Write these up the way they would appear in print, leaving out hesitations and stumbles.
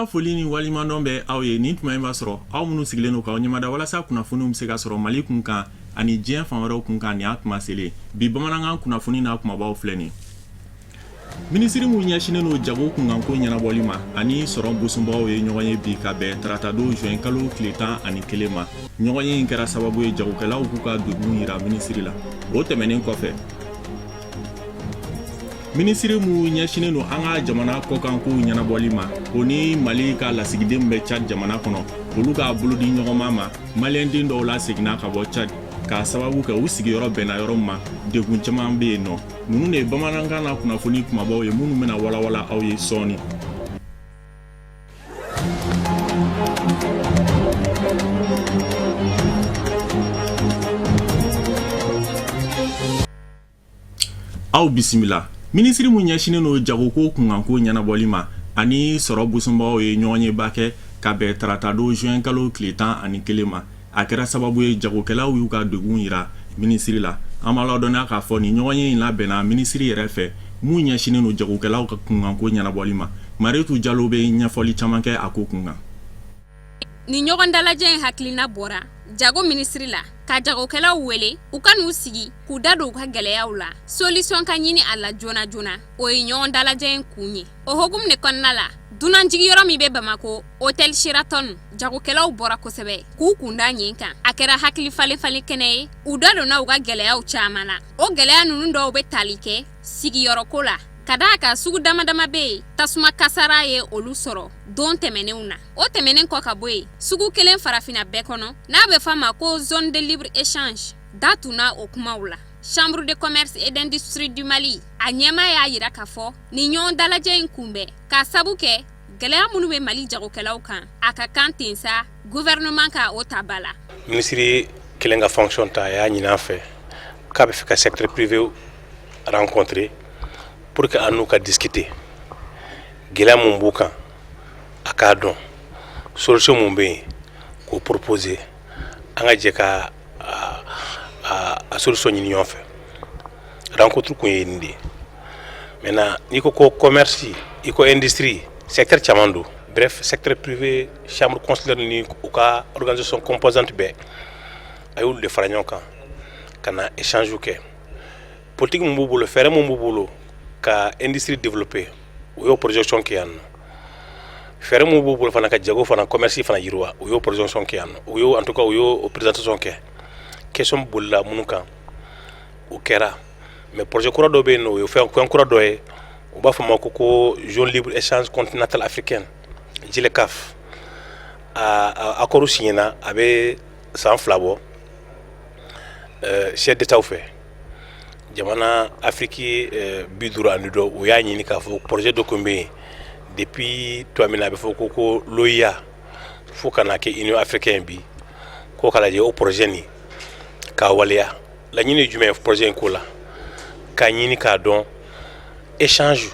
Foli ni waleɲumandɔn bɛ aw ye nin tuma in b'a sɔrɔ aw minnu sigilen don k'aw ɲɛmada walasa kunnafoniw bɛ se ka sɔrɔ Mali kun kan ani diɲɛ fan wɛrɛw kun kan. Nin y'a tuma selen. Bi bamanankan kunnafoni n'a kumabaw filɛ nin. Minisiri min ɲɛsinnen don jago kunkanko ɲɛnabɔli ma ani sɔrɔ bosonbagaw ye ɲɔgɔn ye bi ka bɛn taratadon juin kalo tile 11 ma. Ɲɔgɔn ye in kɛra sababu ye jagokɛlaw k'u ka degun yira minisiri la. O tɛmɛnen kɔfɛ, minisiri min ɲɛsinnen don an ka jamana kɔkankow ɲɛnabɔli ma, o ni Mali ka lasigiden bɛ Tchad jamana kɔnɔ, olu ka bolodi ɲɔgɔnma ma, maliyɛnden dɔw laseginna ka bɔ Tchad k'a sababu kɛ u sigiyɔrɔ bɛnna yɔrɔ min ma, degun caman bɛ yen nɔ. Ninnu de ye bamanankan na kunnafoni kumabaw ye minnu bɛna walawala aw ye sɔɔni. Aw bisimila. Minisiri min ɲɛsinnen don jagoko kunkanko ɲɛnabɔli ma ani sɔrɔ bosonbagaw ye ɲɔgɔnyeba kɛ ka bɛn taratadon juin kalo tile 11 ma. A kɛra sababu ye jagokɛlaw y'u ka degun yira minisiri la. An b'a ladɔnniya k'a fɔ nin ɲɔgɔnye in labɛnna minisiri yɛrɛ fɛ mun ɲɛsinnen don jagokɛlaw ka kunkanko ɲɛnabɔli ma. Mariyetu Jalo bɛ ɲɛfɔli caman kɛ a ko kunkan. Nin ɲɔgɔn dalajɛ in hakilina bɔra jago minisiri la ka jagokɛlaw wele u ka n'u sigi k'u da don u ka gɛlɛyaw la, solution ka ɲini a la joona joona. O ye ɲɔgɔn dalajɛ in kun ye. O hukumu de kɔnɔna la, dunanjigiyɔrɔ min bɛ Bamakɔ, Hôtel Sheraton, jagokɛlaw bɔra kosɛbɛ k'u kun da yen kan. A kɛra hakili falen falen kɛnɛ ye. U da donna u ka gɛlɛyaw caman na. O gɛlɛya ninnu dɔw bɛ tali kɛ sigiyɔrɔko la, ka d'a kan sugu dama dama bɛ yen, tasuma kasara ye olu sɔrɔ don tɛmɛnenw na. O tɛmɛnen kɔ ka bɔ yen, sugu kelen farafinna bɛɛ kɔnɔ n'a bɛ f'a ma ko zone de libre échange, da tunna o kumaw la. Chambre de commerce et d'industrie du Mali a ɲɛmaa y'a jira k'a fɔ nin ɲɔgɔn dalajɛ in kunbɛn k'a sabu kɛ gɛlɛya minnu bɛ Mali jagokɛlaw kan, a ka kan ten sa gouvernement ka o ta ba la. Minisiri kelen ka fonction ta, a y'a ɲini an fɛ k'a bɛ fɛ ka secteur privé rencontrer pour que an n'u ka discuter gɛlɛya mun b'u kan, a k'a dɔn solution mun bɛ yen k'o proposer, an ka jɛ ka a solution ɲini ɲɔgɔn fɛ. Rencontre kun ye nin de ye. Maintenant, n'i ko ko commerce, i ko industrie, secteur caman don. Bref, secteur privé, chambre consulaire ni u ka organisation composante bɛɛ, a y'olu de fara ɲɔgɔn kan ka na échange kɛ. Politique mun b'u bolo, fɛɛrɛ mun b'u bolo ka industrie développer, u y'o projection kɛ yan nɔ. Fɛɛrɛ mun b'u bolo fana ka jago fana, commerce fana yiriwa, u y'o projection kɛ yan nɔ. U y'o, en tout cas, u y'o présentation kɛ. Question bolila minnu kan, o kɛra. Mais projet kura dɔ bɛ yen nɔ, o ye fɛn kura dɔ ye, u b'a fɔ ma ko zone libre échange continentale africaine, ZLECAF. A accord signéna a bɛ san 2 bɔ chef d'État fɛ. Jamana Afiriki 52, u y'a ɲini k'a fɔ projet dɔ tun bɛ yen depuis tuma min na, a bɛ fɔ ko l'OUA fo ka na kɛ Union africaine bi, ko k'a lajɛ o projet nin k'a waleya. Laɲini ye jumɛn ye projet in ko la? K'a ɲini k'a dɔn échange,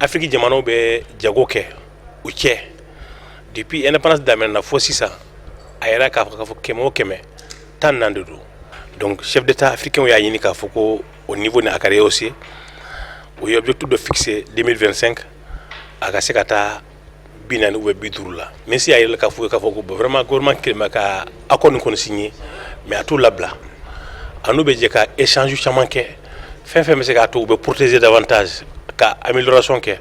Afiriki jamanaw bɛ jago kɛ u cɛ depuis indépendance daminɛna fo sisan, a yɛrɛ k'a fɔ 100 o 100, 14 de don. Donc chef d'État africain y'a ɲini k'a fɔ ko o niveau nin a ka rehausser. U ye objectif dɔ fixé 2025, a ka se ka taa 40 ou bien 50 la. Ministre y'a yira k'a fɔ ko vraiment gouvernement kelen bɛ ka accord nin kɔni signé, mais a t'u labila. A n'u bɛ jɛ ka échange caman kɛ, fɛn fɛn bɛ se k'a to u bɛ protéger davantage, ka amélioration kɛ,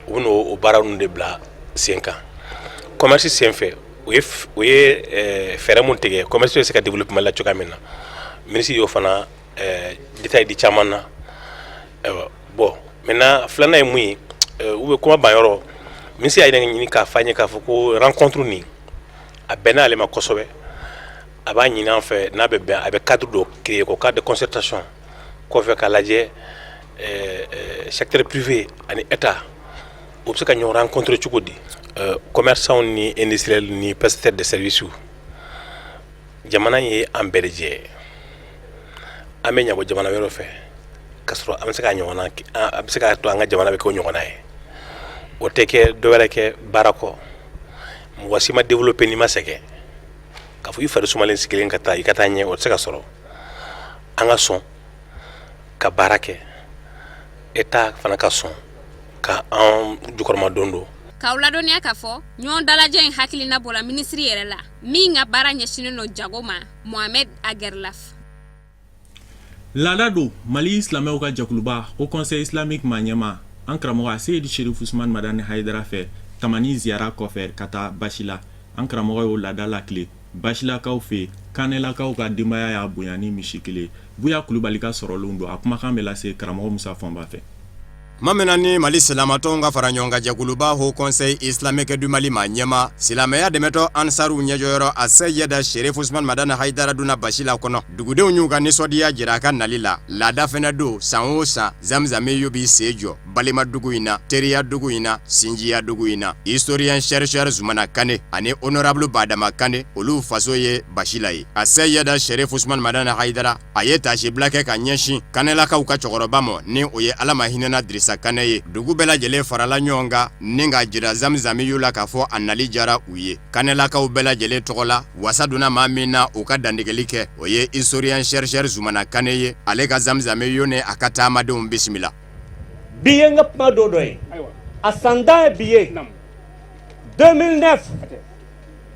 u bɛ n'o baara ninnu de bila sen kan. Commerce sen fɛ, u ye fɛɛrɛ mun tigɛ commerce bɛ se ka développer Mali la cogoya min na, ministre y'o fana détail di caman na. Ayiwa, bon, maintenant filanan ye mun ye? U bɛ kuma ban yɔrɔ, ministre y'a ɲini k'a fɔ an ye k'a fɔ ko rencontre nin a bɛnna ale ma kosɛbɛ. A b'a ɲini an fɛ, n'a bɛ bɛn, a bɛ cadre dɔ créer, ko cadre de concertation kɔfɛ, k'a lajɛ secteur privé ani État u bɛ se ka ɲɔgɔn rencontrer cogo di. Commerçant ni industriel ni prestataire de service, jamana ye an bɛɛ de jɛ ye. An bɛ ɲabɔ jamana wɛrɛw fɛ ka sɔrɔ an bɛ se ka ɲɔgɔnna, an bɛ se k'a to an ka jamana bɛ kɛ o ɲɔgɔnna ye. O tɛ kɛ dɔwɛrɛ kɛ baara kɔ. Mɔgɔ si ma développer n'i ma sɛgɛn. K'a fɔ i fari sumalen sigilen ka taa i ka taa ɲɛ, o tɛ se ka sɔrɔ. An ka sɔn ka baara kɛ, État fana ka sɔn ka an jukɔrɔma don don. K'aw ladɔnniya k'a fɔ ɲɔgɔn dalajɛ in hakilina bɔra minisiri yɛrɛ la min ka baara ɲɛsinnen don jago ma, Mohamed Aguerlaf. Laada don Mali silamɛw ka jɛkuluba Haut Conseil islamique maa ɲɛmaa, an karamɔgɔ Seyidi Sherif Usman Madani Hayidara fɛ, Tamani ziyara kɔfɛ ka taa Basila, an karamɔgɔ y'o laada latilen Basilakaw fɛ. Kanɛlakaw ka denbaya y'a bonya ni misi kelen. Buya Kulubali ka sɔrɔlenw don, a kumakan bɛ lase karamɔgɔ Musa Fɔnba fɛ. Tuma min na ni Mali silamatɔnw ka fara ɲɔgɔn kan jɛkuluba Haut Conseil islamique du Mali maa ɲɛmaa, silamɛya dɛmɛtɔn Ansaru ɲɛjɔyɔrɔ Aseyida Sherif Usman Madani Hayidara donna Basila kɔnɔ. Dugudenw y'u ka nisɔndiya jira a ka nali la. Laada fana don, san o san Zamzamiyu b'i sen jɔ balima dugu in na, teriya dugu in na, sinjiya dugu in na. Historien chercheur Zumana Kane ani honorable Badama Kane, olu faso ye Basila ye. Aseyida Sherif Usman Madani Hayidara a ye taasibila kɛ ka ɲɛsin Kanɛlakaw ka cɛkɔrɔba ma, ni o ye Ala ma hinɛna Dirisa Kanɛ ye. Dugu bɛɛ lajɛlen farala ɲɔgɔn kan ni k'a jira Zamzamiyu la k'a fɔ a nali diyara u ye. Kanɛlakaw bɛɛ lajɛlen tɔgɔ la, wasa donna maa min na u ka dantigɛli kɛ, o ye historien chercheur Zumana Kane ye. Ale ka Zamzamiyu ni a ka taamadenw bisimila. Bi ye n ka kuma dɔ dɔ ye, a san dan ye bi ye 2009,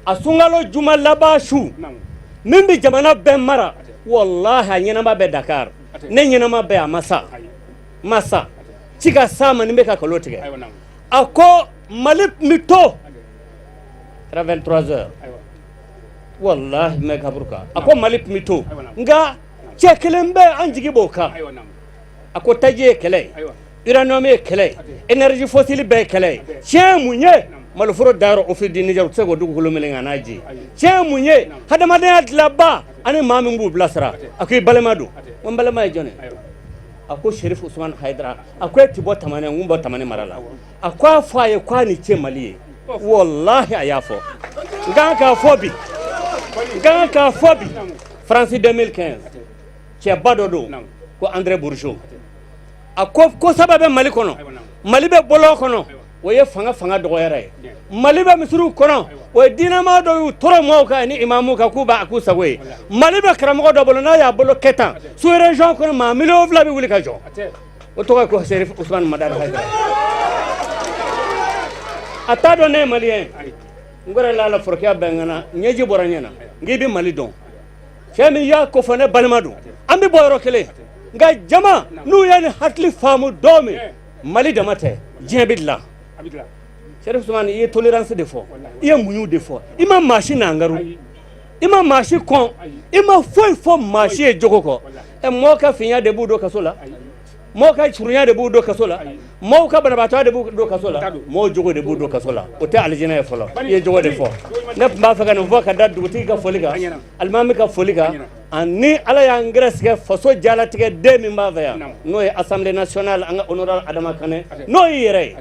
a sunkalo juma laban su. Min bɛ jamana bɛɛ mara, walahi, a ɲɛnama bɛ Dakar, ne ɲɛnama bɛ, a ma sa, ma sa ci ka sa ma ni bɛ ka kalo tigɛ. A ko Mali tun bɛ to 23 heures, walahi, n bɛ kaburu kan. A ko Mali tun bɛ to, nka cɛ kelen bɛ, an jigi b'o kan. A ko taji ye kɛlɛ ye, uranium ye kɛlɛ ye, énergie fossile bɛɛ ye kɛlɛ ye. Tiɲɛ mun ye? Maloforo dayɔrɔ Office du Niger, u tɛ se k'o dugukolo meleke a n'a ji. Tiɲɛ mun ye? Hadamadenya dilanba ani maa min b'u bilasira. A ko i balima don. Ko n balima ye jɔn ye? A ko Sherif Usman Hayidara. A ko e ti bɔ Tamani? N kun bɔ Tamani mara la. A ko a fɔ a ye k'a ni ce Mali ye. Walahi, a y'a fɔ. N kan k'a fɔ bi, n kan k'a fɔ bi. France 2015, cɛba dɔ don ko André Bourgeot, a ko ko saba bɛ Mali kɔnɔ. Mali bɛ bɔlɔn kɔnɔ, o ye fanga dɔgɔyara ye. Mali bɛ misiriw kɔnɔ, o ye diinɛmaa dɔ y'u tɔɔrɔ maaw kan ani imamu kan k'u b'a k'u sago ye. Mali bɛ karamɔgɔ dɔ bolo, n'a y'a bolo kɛ tan, sous région kɔnɔ maa 2 miliyɔn bɛ wuli ka jɔ. O tɔgɔ ye ko Serif Usman Madani Hayidara. A t'a dɔn ne ye malien ye. N gɛrɛla la, forokiya bɛ n na, ɲɛji bɔra n ɲɛ na. N k'i bɛ Mali dɔn, cɛ min y'a ko fɔ, ne balima don, an bɛ bɔ yɔrɔ kelen. Nka jama n'u ye nin hakili faamu don min, Mali dama tɛ, diɲɛ bɛ dilan. Serif Usman, i ye tolérance de fɔ, i ye muɲu de fɔ. I ma maa si nangaru, i ma maa si kɔn, i ma foyi fɔ maa si ye jogo kɔ. Ɛ, mɔgɔw ka finya de b'u don kaso la, mɔgɔw ka surunya de b'u don kaso la, mɔgɔw ka banabaatɔ de b'u don kaso la, mɔgɔw jogo de b'u don kaso la. O tɛ alijinɛ ye fɔlɔ. I ye jogo de fɔ. Ne tun b'a fɛ ka nin fɔ ka da dugutigi ka foli kan, alimami ka foli kan, ani Ala y'an gɛrɛsɛgɛ faso jalatigɛ den min b'a fɛ yan, n'o ye Assemblée nationale, an ka honorable Adama Kane, n'o y'i yɛrɛ ye.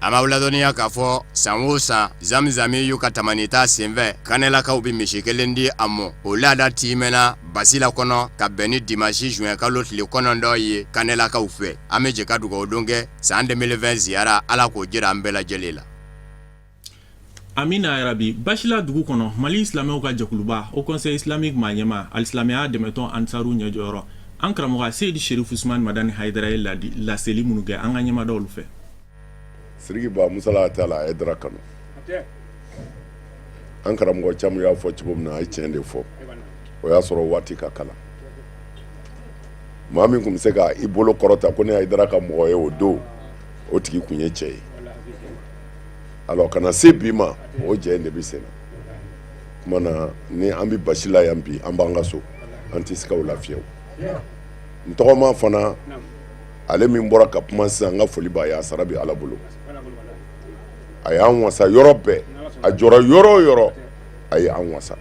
An b'aw ladɔnniya k'a fɔ san o san, Zamzami y'u ka tamani ta senfɛ, Kanɛlakaw bɛ misi kelen di a mɔ. O laada timɛna Basila kɔnɔ ka bɛn ni dimanche juin kalo tile 9 ye Kanɛlakaw fɛ. An bɛ jɛ ka dugawu don kɛ san 2020 ziyara, Ala k'o jira an bɛɛ lajɛlen la. Amina yarabi. Basila dugu kɔnɔ, Mali silamɛw ka jɛkuluba Haut Conseil islamique maa ɲɛmaa, alisilamɛya dɛmɛtɔn Ansaru ɲɛjɔyɔrɔ, an karamɔgɔ Seyidi Sherif Usman Madani Hayidara ye laseli minnu kɛ, an ka ɲɛmada olu fɛ. Sidiki Ba Musala t'a la, Hayidara kanu. An karamɔgɔ caman y'a fɔ cogo min na, a ye tiɲɛ de fɔ. O y'a sɔrɔ waati ka kalan, maa min tun bɛ se ka i bolo kɔrɔta ko ne Hayidara ka mɔgɔ ye, o don o tigi tun ye cɛ ye. Alors ka na se bi ma, o jɛ in de bɛ sen na. Tuma na ni an bɛ basi la yan bi, an b'an ka so, an tɛ siga o la fiyewu. N tɔgɔma fana, ale min bɔra ka kuma sisan, n ka foli b'a ye, a sara bɛ Ala bolo. A y'an wasa yɔrɔ bɛɛ, a jɔra yɔrɔ o yɔrɔ, a ye an wasa.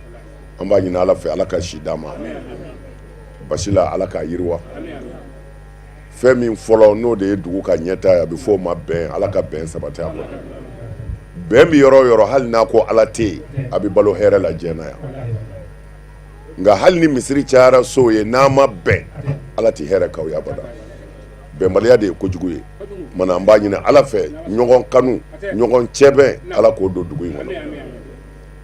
An b'a ɲini Ala fɛ, Ala ka si d'a ma. Basi la, Ala k'a yiriwa. Fɛn min fɔlɔ, n'o de ye dugu ka ɲɛta ye, a bɛ fɔ o ma bɛn. Ala ka bɛn sabati a kɔnɔ. Bɛn bɛ yɔrɔ o yɔrɔ, hali n'a ko Ala tɛ yen, a bɛ balo hɛrɛ la diɲɛ na yan. Nka hali ni misiri cayara so ye, n'a ma bɛn, Ala tɛ hɛrɛ k'aw ye abada. Bɛnbaliya de ye kojugu ye. Mana an b'a ɲini Ala fɛ, ɲɔgɔn kanu, ɲɔgɔn cɛbɛn, Ala k'o don dugu in kɔnɔ.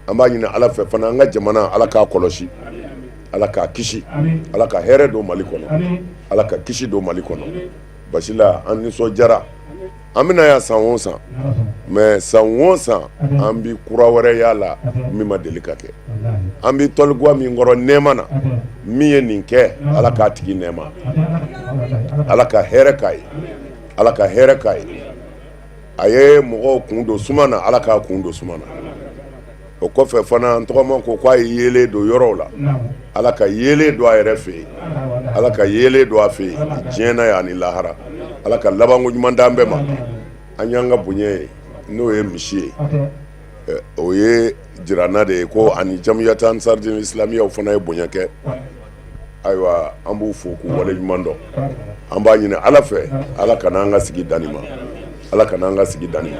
An b'a ɲini Ala fɛ fana, an ka jamana, Ala k'a kɔlɔsi, Ala k'a kisi, Ala ka hɛrɛ don Mali kɔnɔ, Ala ka kisi don Mali kɔnɔ. Basila, an nisɔndiyara. An bɛ na yan san o san, mais san o san an bɛ kura wɛrɛ y'a la min ma deli ka kɛ. An bɛ tɔlikuwa min kɔrɔ nɛɛma na, min ye nin kɛ, Ala k'a tigi nɛɛma, Ala ka hɛrɛ k'a ye, Ala ka hɛrɛ k'a ye. A ye mɔgɔw kun don suma na, Ala k'a kun don suma na. O kɔfɛ fana, n tɔgɔma ko k'a ye yeelen don yɔrɔw la, Ala ka yeelen don a yɛrɛ fɛ yen, Ala ka yeelen don a fɛ yen diɲɛ na yan ani lahara. Ala ka labanko ɲuman d'an bɛɛ ma. An y'an ka bonya ye, n'o ye misi ye, o ye jiranna de ye ko ani jamiyatu ansardin islamiyaw fana ye bonya kɛ. Ayiwa, an b'u fo k'u wale ɲuman dɔn. An b'a ɲini Ala fɛ, Ala kana an ka sigi dan nin ma, Ala kana an ka sigi dan nin ma.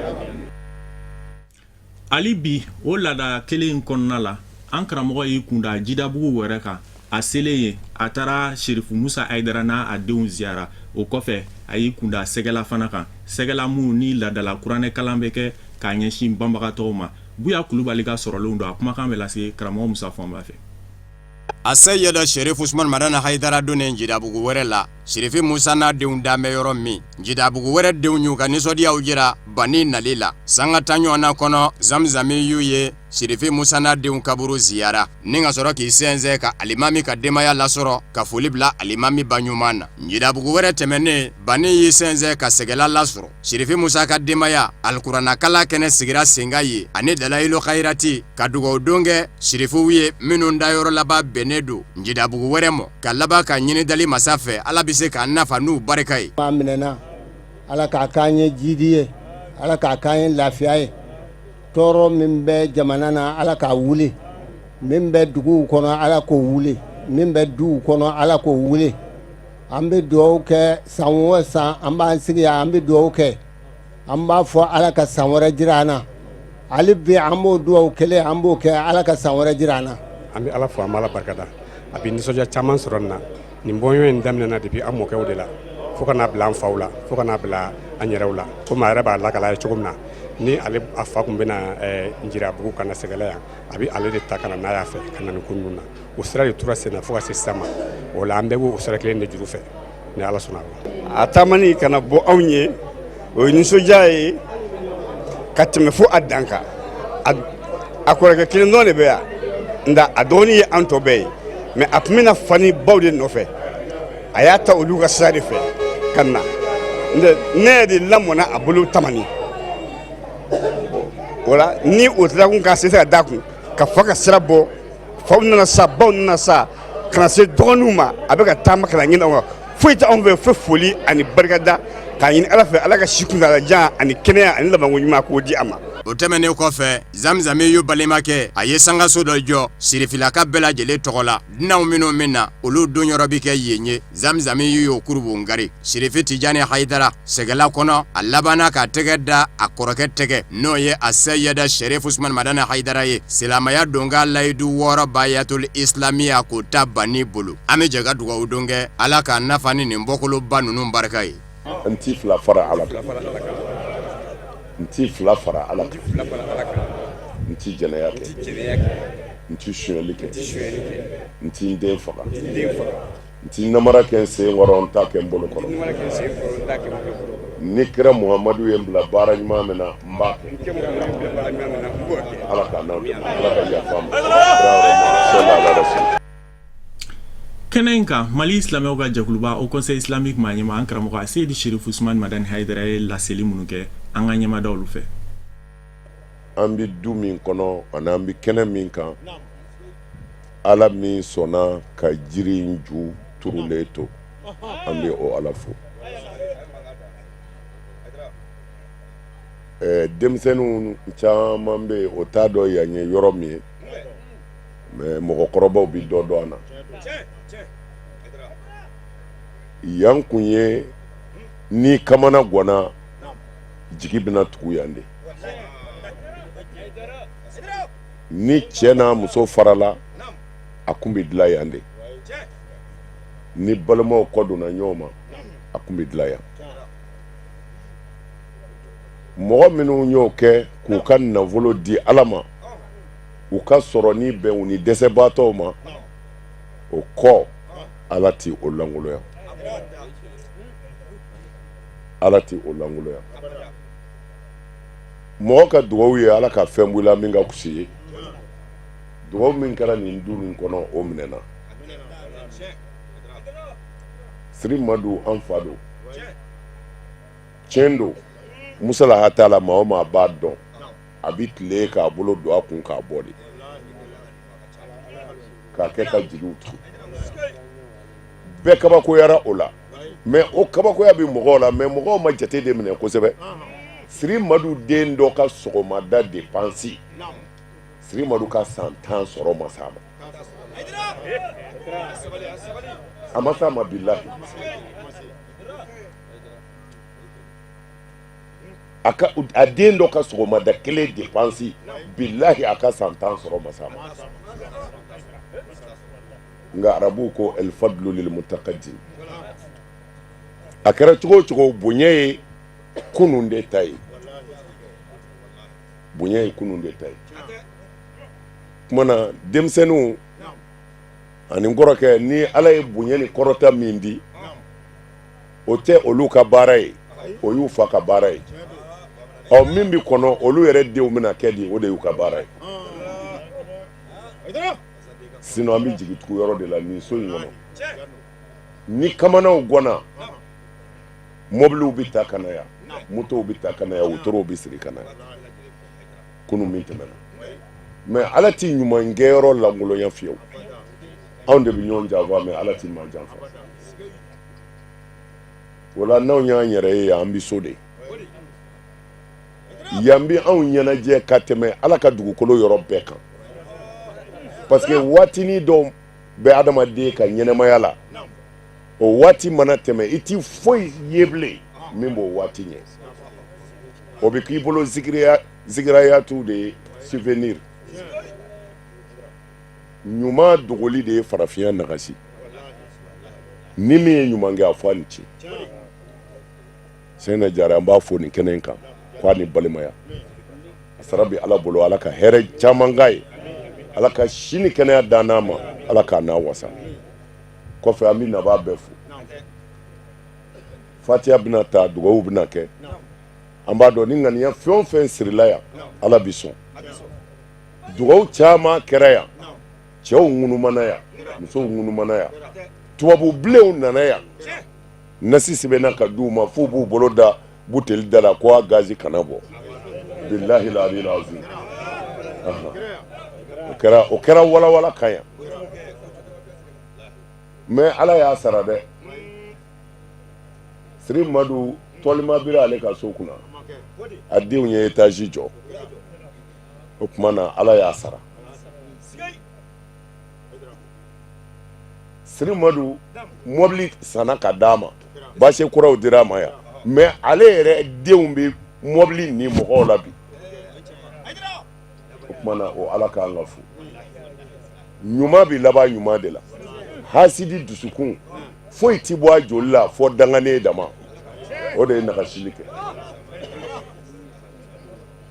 Hali bi, o laada kelen in kɔnɔna la, an karamɔgɔ y'i kunda Jidabugu wɛrɛ kan. A selen yen, a taara Serifu Musa Hayidara n'a a denw ziyara. O kɔfɛ, a y'i kunda Sɛgɛla fana kan, Sɛgɛla min ni laadala kuranɛkalan bɛ kɛ k'a ɲɛsin banbagatɔw ma. Buya Kulubali ka sɔrɔlenw don, a kumakan bɛ lase karamɔgɔ Musa Fɔnba fɛ. A Seyida Serifu Usumani Madani Hayidara donnen Jidabugu wɛrɛ la, Serifi Musa n'a denw dan bɛ yɔrɔ min, Jidabugu wɛrɛ denw y'u ka nisɔndiyaw jira Bani nali la. Sanga tan ɲɔgɔnna kɔnɔ, Zamzamiyu ye Serifi Musa n'a denw kaburu ziyara ni ka sɔrɔ k'i sɛnsɛn ka alimami ka denbaya lasɔrɔ ka foli bila alimami ba ɲuman na. Jidabugu wɛrɛ tɛmɛnen, Bani y'i sɛnsɛn ka Sɛgɛla lasɔrɔ. Serifi Musa ka denbaya alikuranɛkalan kɛnɛ sigira sen kan yen ani dalayilu kayirati ka dugawu don kɛ sirifuw ye minnu dayɔrɔ laban bɛnnen don Jidabugu wɛrɛ ma, ka laban ka ɲini dali masa fɛ Ala bɛ se k'an nafa n'u barika ye. An minɛna, Ala k'a k'an ye jidi ye, Ala k'a k'an ye lafiya ye. Tɔɔrɔ min bɛ jamana na, Ala k'a wuli. Min bɛ duguw kɔnɔ, Ala k'o wuli. Min bɛ duw kɔnɔ, Ala k'o wuli. An bɛ dugawu kɛ san o san, an b'an sigi yan, an bɛ dugawu kɛ, an b'a fɔ Ala ka san wɛrɛ jira an na. Hali bi an b'o dugawu kelen, an b'o kɛ, Ala ka san wɛrɛ jira an na. An bɛ Ala fo, an bɛ Ala barikada. A bɛ nisɔndiya caman sɔrɔ nin na. Nin bɔɲɔgɔn in daminɛna depuis an mɔkɛw de la fo ka n'a bila an faw la, fo ka n'a bila an yɛrɛw la. Komi a yɛrɛ b'a lakala ye cogo min na, ni ale a fa tun bɛna Njidabugu ka na Sɛgɛlɛ yan, a bɛ ale de ta ka na n'a y'a fɛ ka na nin ko ninnu na. O sira de tora sen na fo ka se sisan ma. O la an bɛɛ b'o sira kelen de juru fɛ ni Ala sɔnna a taamani ka na bɔ anw ye, o ye nisɔndiya ye ka tɛmɛ fo a dan kan. A kɔrɔkɛ kelen dɔrɔn de bɛ yan, nka a dɔgɔnin ye an tɔ bɛɛ ye, mais a tun bɛna fa ni baw de nɔfɛ. A y'a ta olu ka sira de fɛ ka na. Ne yɛrɛ de lamɔna a bolo Tamani. O la ni o tilakun k'a se ka da kun ka fa ka sira bɔ, faw nana sa, baw nana sa, ka na se dɔgɔninw ma. A bɛ ka taama ka na ɲini anw kan. Foyi tɛ anw fɛ fo foli ani barikada, k'a ɲini Ala fɛ, Ala ka si kuntaalajan ani kɛnɛya ani labanko ɲuman k'o di a ma. O tɛmɛnen kɔfɛ, Zamzamiyu balimakɛ, a ye sankaso dɔ jɔ sirifilaka bɛɛ lajɛlen tɔgɔ la. Dunanw minnu bɛ na, olu donyɔrɔ bɛ kɛ yen ye. Zamzamiyu y'o kurubon kari. Sirifi Tijani Hayidara Sɛgɛla kɔnɔ, a labanna k'a tɛgɛ da a kɔrɔkɛ tɛgɛ, n'o ye a Seyida Sherif Usumani Madani Hayidara ye, silamɛya donkan layidu 6 bayatul islamiya k'o ta Bani bolo. An bɛ jɛ ka dugawu don kɛ, Ala k'a nafa ni nin bɔkoloba ninnu barika ye. N ti fila fara Ala kan, n ti fila fara Ala kan, n ti jɛnɛya kɛ, n ti sonyali kɛ, n ti n den faga, n ti namara kɛ n sen kɔrɔ, n t'a kɛ n bolo kɔrɔ. Ni kira Muhamadu ye n bila baara ɲuman min na, n b'a kɛ. Ala k'an n'aw dɛmɛ, Ala ka yafa an ma. Kɛnɛ in kan, Mali silamɛw ka jɛkuluba Haut Conseil islamique maa ɲɛmaa, an karamɔgɔ Seyidi Sherif Usumani Madani Hayidara ye laseli minnu kɛ, an ka ɲɛmada olu fɛ. An bɛ du min kɔnɔ ani an bɛ kɛnɛ min kan, Ala min sɔnna ka jiri in ju turulen to, an bɛ o Ala fo. Denmisɛnninw caman bɛ yen, o t'a dɔn yan ye yɔrɔ min ye, mais mɔgɔkɔrɔbaw bɛ dɔ dɔn an na. Yan kun ye ni kamana ganna, jigi bɛna tugu yan de. Ni cɛ n'a muso farala, a kun bɛ dilan yan de. Ni balimaw kɔ donna ɲɔgɔn ma, a kun bɛ dilan yan. Mɔgɔ minnu y'o kɛ k'u ka nafolo di Ala ma, u ka sɔrɔ ni bɛn u ni dɛsɛbaatɔw ma, o kɔ Ala tɛ o lankolonya. Ala tɛ o lankolonya. Mɔgɔ ka dugawu ye Ala ka fɛn bɔ i la min ka fisa i ye. Dugawu min kɛra nin du nin kɔnɔ, o minɛna. Siri Madu, an fa don. Tiɲɛ don, musalaha t'a la, maa o maa b'a dɔn, a bɛ tile k'a bolo don a kun k'a bɔ de, k'a kɛ ka jiriw tugu. Bɛɛ kabakoyara o la, mais o kabakoya bɛ mɔgɔw la, mais mɔgɔw ma jate de minɛ kosɛbɛ. Siri Madu den dɔ ka sɔgɔmada dépense, Siri Madu ka san 10 sɔrɔ ma s'a ma. A ma s'a ma, bilahi. A ka a den dɔ ka sɔgɔmada kelen dépense, bilahi, a ka san 10 sɔrɔ ma s'a ma. Nka arabuw ko el fadlu lil mutaqaddim. A kɛra cogo o cogo, bonya ye kunun de ta ye, bonya ye kunun de ta ye. Tuma na denmisɛnninw ani kɔrɔkɛ, ni Ala ye bonya ni kɔrɔta min di, o tɛ olu ka baara ye, o y'u fa ka baara ye. Ɔ, min bɛ kɔnɔ olu yɛrɛ denw bɛna kɛ di, o de y'u ka baara ye. Sinon an bɛ jigitugu yɔrɔ de la nin so in kɔnɔ. Ni kamanaw gwanna, mɔbiliw bɛ ta ka na yan, motow bɛ ta ka na yan, wotorow bɛ siri ka na yan. Kunun min tɛmɛna, mais Ala tɛ ɲumankɛyɔrɔ lankolonya fiyewu. Anw de bɛ ɲɔgɔn janfa, mais Ala tɛ maa janfa. O la, n'anw y'an yɛrɛ ye yan, an bɛ so de yan. Bɛ anw ɲɛnajɛ ka tɛmɛ Ala ka dugukolo yɔrɔ bɛɛ kan, parce que waatinin dɔw bɛ adamaden ka ɲɛnamaya la, o waati mana tɛmɛ, i ti foyi ye bilen min b'o waati ɲɛ. O bɛ k'i bolo zikirayatu de ye, souvenir. Ɲuman dogoli de ye farafinya nagasi. Ni min ye ɲuman kɛ, a fɔ a ni ce. Sɛnɛ Jara, an b'a fo nin kɛnɛ in kan ko a ni balimaya. A sara bɛ Ala bolo. Ala ka hɛrɛ caman k'a ye, Ala ka si ni kɛnɛya dan n'a ma, Ala k'a n'a wasa. Kɔfɛ, an bɛ nabaa bɛɛ fo. Fatiya bɛna ta, dugawu bɛna kɛ. An b'a dɔn ni ŋaniya fɛn o fɛn sirila yan, Ala bɛ sɔn. Dugawu caman kɛra yan, cɛw ŋunumana yan, musow ŋunumana yan, tubabu bilenw nana yan, nasi sɛbɛnna ka d'u ma f'u b'u bolo da buteli da la ko a gazi kana bɔ. Bilahi lali azim, o kɛra walawala kan yan. Mais Ala y'a sara dɛ. Siri Madu tɔlima bira ale ka so kunna, a denw ye étage jɔ. O tuma na, Ala y'a sara. Siri Madu mɔbili sanna ka d'a ma, bâche kuraw dira a ma yan, mais ale yɛrɛ denw bɛ mɔbili ni mɔgɔw la bi. O tuma na, o Ala k'an ka fo. Ɲuman bɛ laban ɲuman de la. Hasidi dusukun foyi tɛ bɔ a joli la fɔ danganen dama, o de ye nagasili kɛ.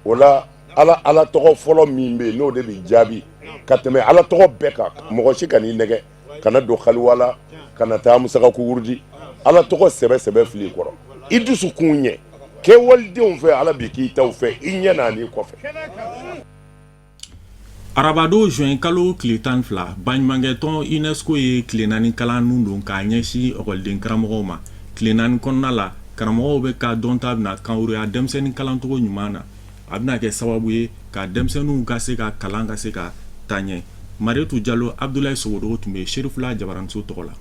O la, Ala, Ala tɔgɔ fɔlɔ min bɛ yen, n'o de bɛ jaabi ka tɛmɛ Ala tɔgɔ bɛɛ kan, mɔgɔ si kan'i nɛgɛ kana don xaliwa la, kana taa musakaku wurudi. Ala tɔgɔ sɛbɛ sɛbɛ fili i kɔrɔ, i dusukun ɲɛ kɛ walidenw fɛ, Ala bi k'i taw fɛ i ɲɛ n'a n'i kɔfɛ. Arabadon juin kalo tile 12, baɲumankɛtɔn UNESCO ye tile 4 kalan nun don k'a ɲɛsin ɔkɔliden karamɔgɔw ma. Tile 4 kɔnɔna la, karamɔgɔw bɛ ka dɔnta bɛna kanwuruya denmisɛnnin kalancogo ɲuman na. A bɛna kɛ sababu ye ka denmisɛnninw ka se ka kalan ka se ka taa ɲɛ. Marietu Jalo, Abdulayi Sogodogo tun bɛ Serifula Jabaraniso tɔgɔ la.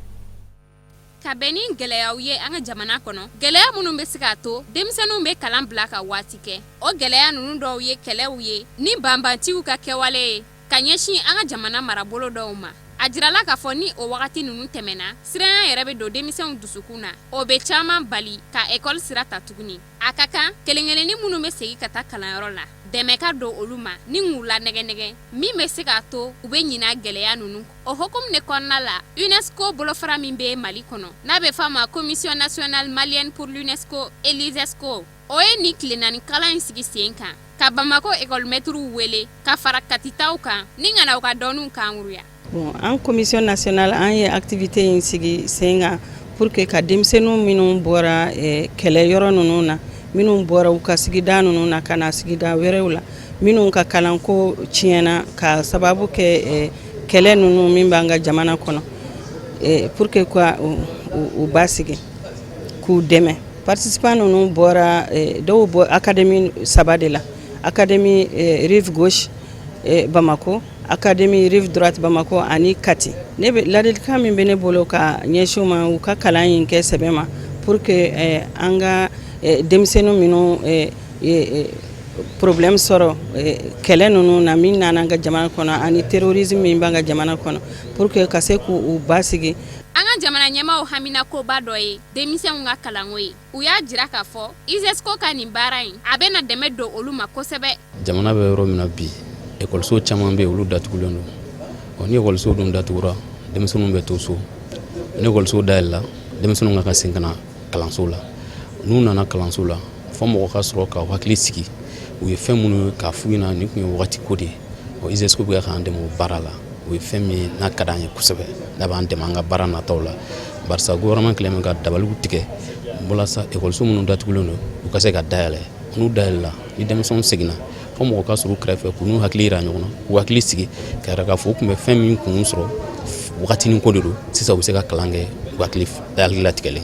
Ka bɛn ni gɛlɛyaw ye an ka jamana kɔnɔ, gɛlɛya minnu bɛ se k'a to denmisɛnninw bɛ kalan bila ka waati kɛ, o gɛlɛya ninnu dɔw ye kɛlɛw ye ni banbantiw ka kɛwale ye ka ɲɛsin an ka jamana marabolo dɔw ma. A jirala k'a fɔ ni o wagati ninnu tɛmɛna, siranya yɛrɛ bɛ don denmisɛnw dusukun na, o bɛ caman bali ka ekɔli sira ta tuguni. A ka kan kelenkelennin minnu bɛ segin ka taa kalanyɔrɔ la, dɛmɛ ka don olu ma ni k'u lanɛgɛnɛgɛ, min bɛ se k'a to u bɛ ɲina gɛlɛya ninnu kɔ. O hukumu de kɔnɔna la, UNESCO bolofara min bɛ Mali kɔnɔ, n'a bɛ f'a ma Commission nationale malienne pour l'UNESCO et l'ISESCO, o ye nin tile 4 kalan in sigi sen kan, ka Bamakɔ ekɔlimɛtiriw wele ka fara Katitaw kan ni ka na u ka dɔnniw kankuruya. Bon, an commission nationale, an ye activité in sigi sen kan. pour que ka denmisɛnninw minnu bɔra kɛlɛ yɔrɔ ninnu na, minnu bɔra u ka sigida ninnu na ka na sigida wɛrɛw la, minnu ka kalanko tiɲɛna ka sababu kɛ kɛlɛ ninnu min b'an ka jamana kɔnɔ, pour que ka u basigi, k'u dɛmɛ. Participants ninnu bɔra, dɔw bɔ académie saba de la: académie Rive Gauche Bamako, académie Rive Droite Bamako ani Kati. Ne bɛ ladilikan min bɛ ne bolo ka ɲɛsin u ma, u ka kalan in kɛ sɛbɛ ma pour que an ka denmisɛnnin minnu problème sɔrɔ kɛlɛ ninnu na min nana an ka jamana kɔnɔ ani terrorisme min b'an ka jamana kɔnɔ, pour que ka se k'u basigi. An ka jamana ɲɛmaaw haminakoba dɔ ye denmisɛnw ka kalanko ye. U y'a jira k'a fɔ ISESCO ka nin baara in, a bɛna dɛmɛ don olu ma kosɛbɛ. Jamana bɛ yɔrɔ min na bi, ekɔliso caman bɛ yen, olu datugulen don. Ɔ, ni ekɔliso dun datugura, denmisɛnninw bɛ to so. Ni ekɔliso dayɛlɛla, denmisɛnninw ka segin ka na kalanso la. N'u nana kalanso la, fɔ mɔgɔ ka sɔrɔ ka hakili sigi u ye fɛn minnu ye, k'a f'u ɲɛna nin tun ye wagati ko de ye. Ɔ, ISESCO bɛ k'an dɛmɛ o baara la. O ye fɛn min ye n'a ka d'an ye kosɛbɛ, n'a b'an dɛmɛ an ka baara nataw la, barisa gouvernement kɛlen bɛ ka dabaliw tigɛ walasa ekɔliso minnu datugulen don, u ka se ka dayɛlɛ. N'u dayɛlɛla, ni denmisɛnw seginna, fo mɔgɔ ka sɔrɔ u kɛrɛfɛ k'u n'u hakili yira ɲɔgɔn na, k'u hakili sigi ka yɛrɛ k'a fɔ u tun bɛ fɛn min kun sɔrɔ, wagatinin ko de don. Sisan u bɛ se ka kalan kɛ u hakili latigɛlen.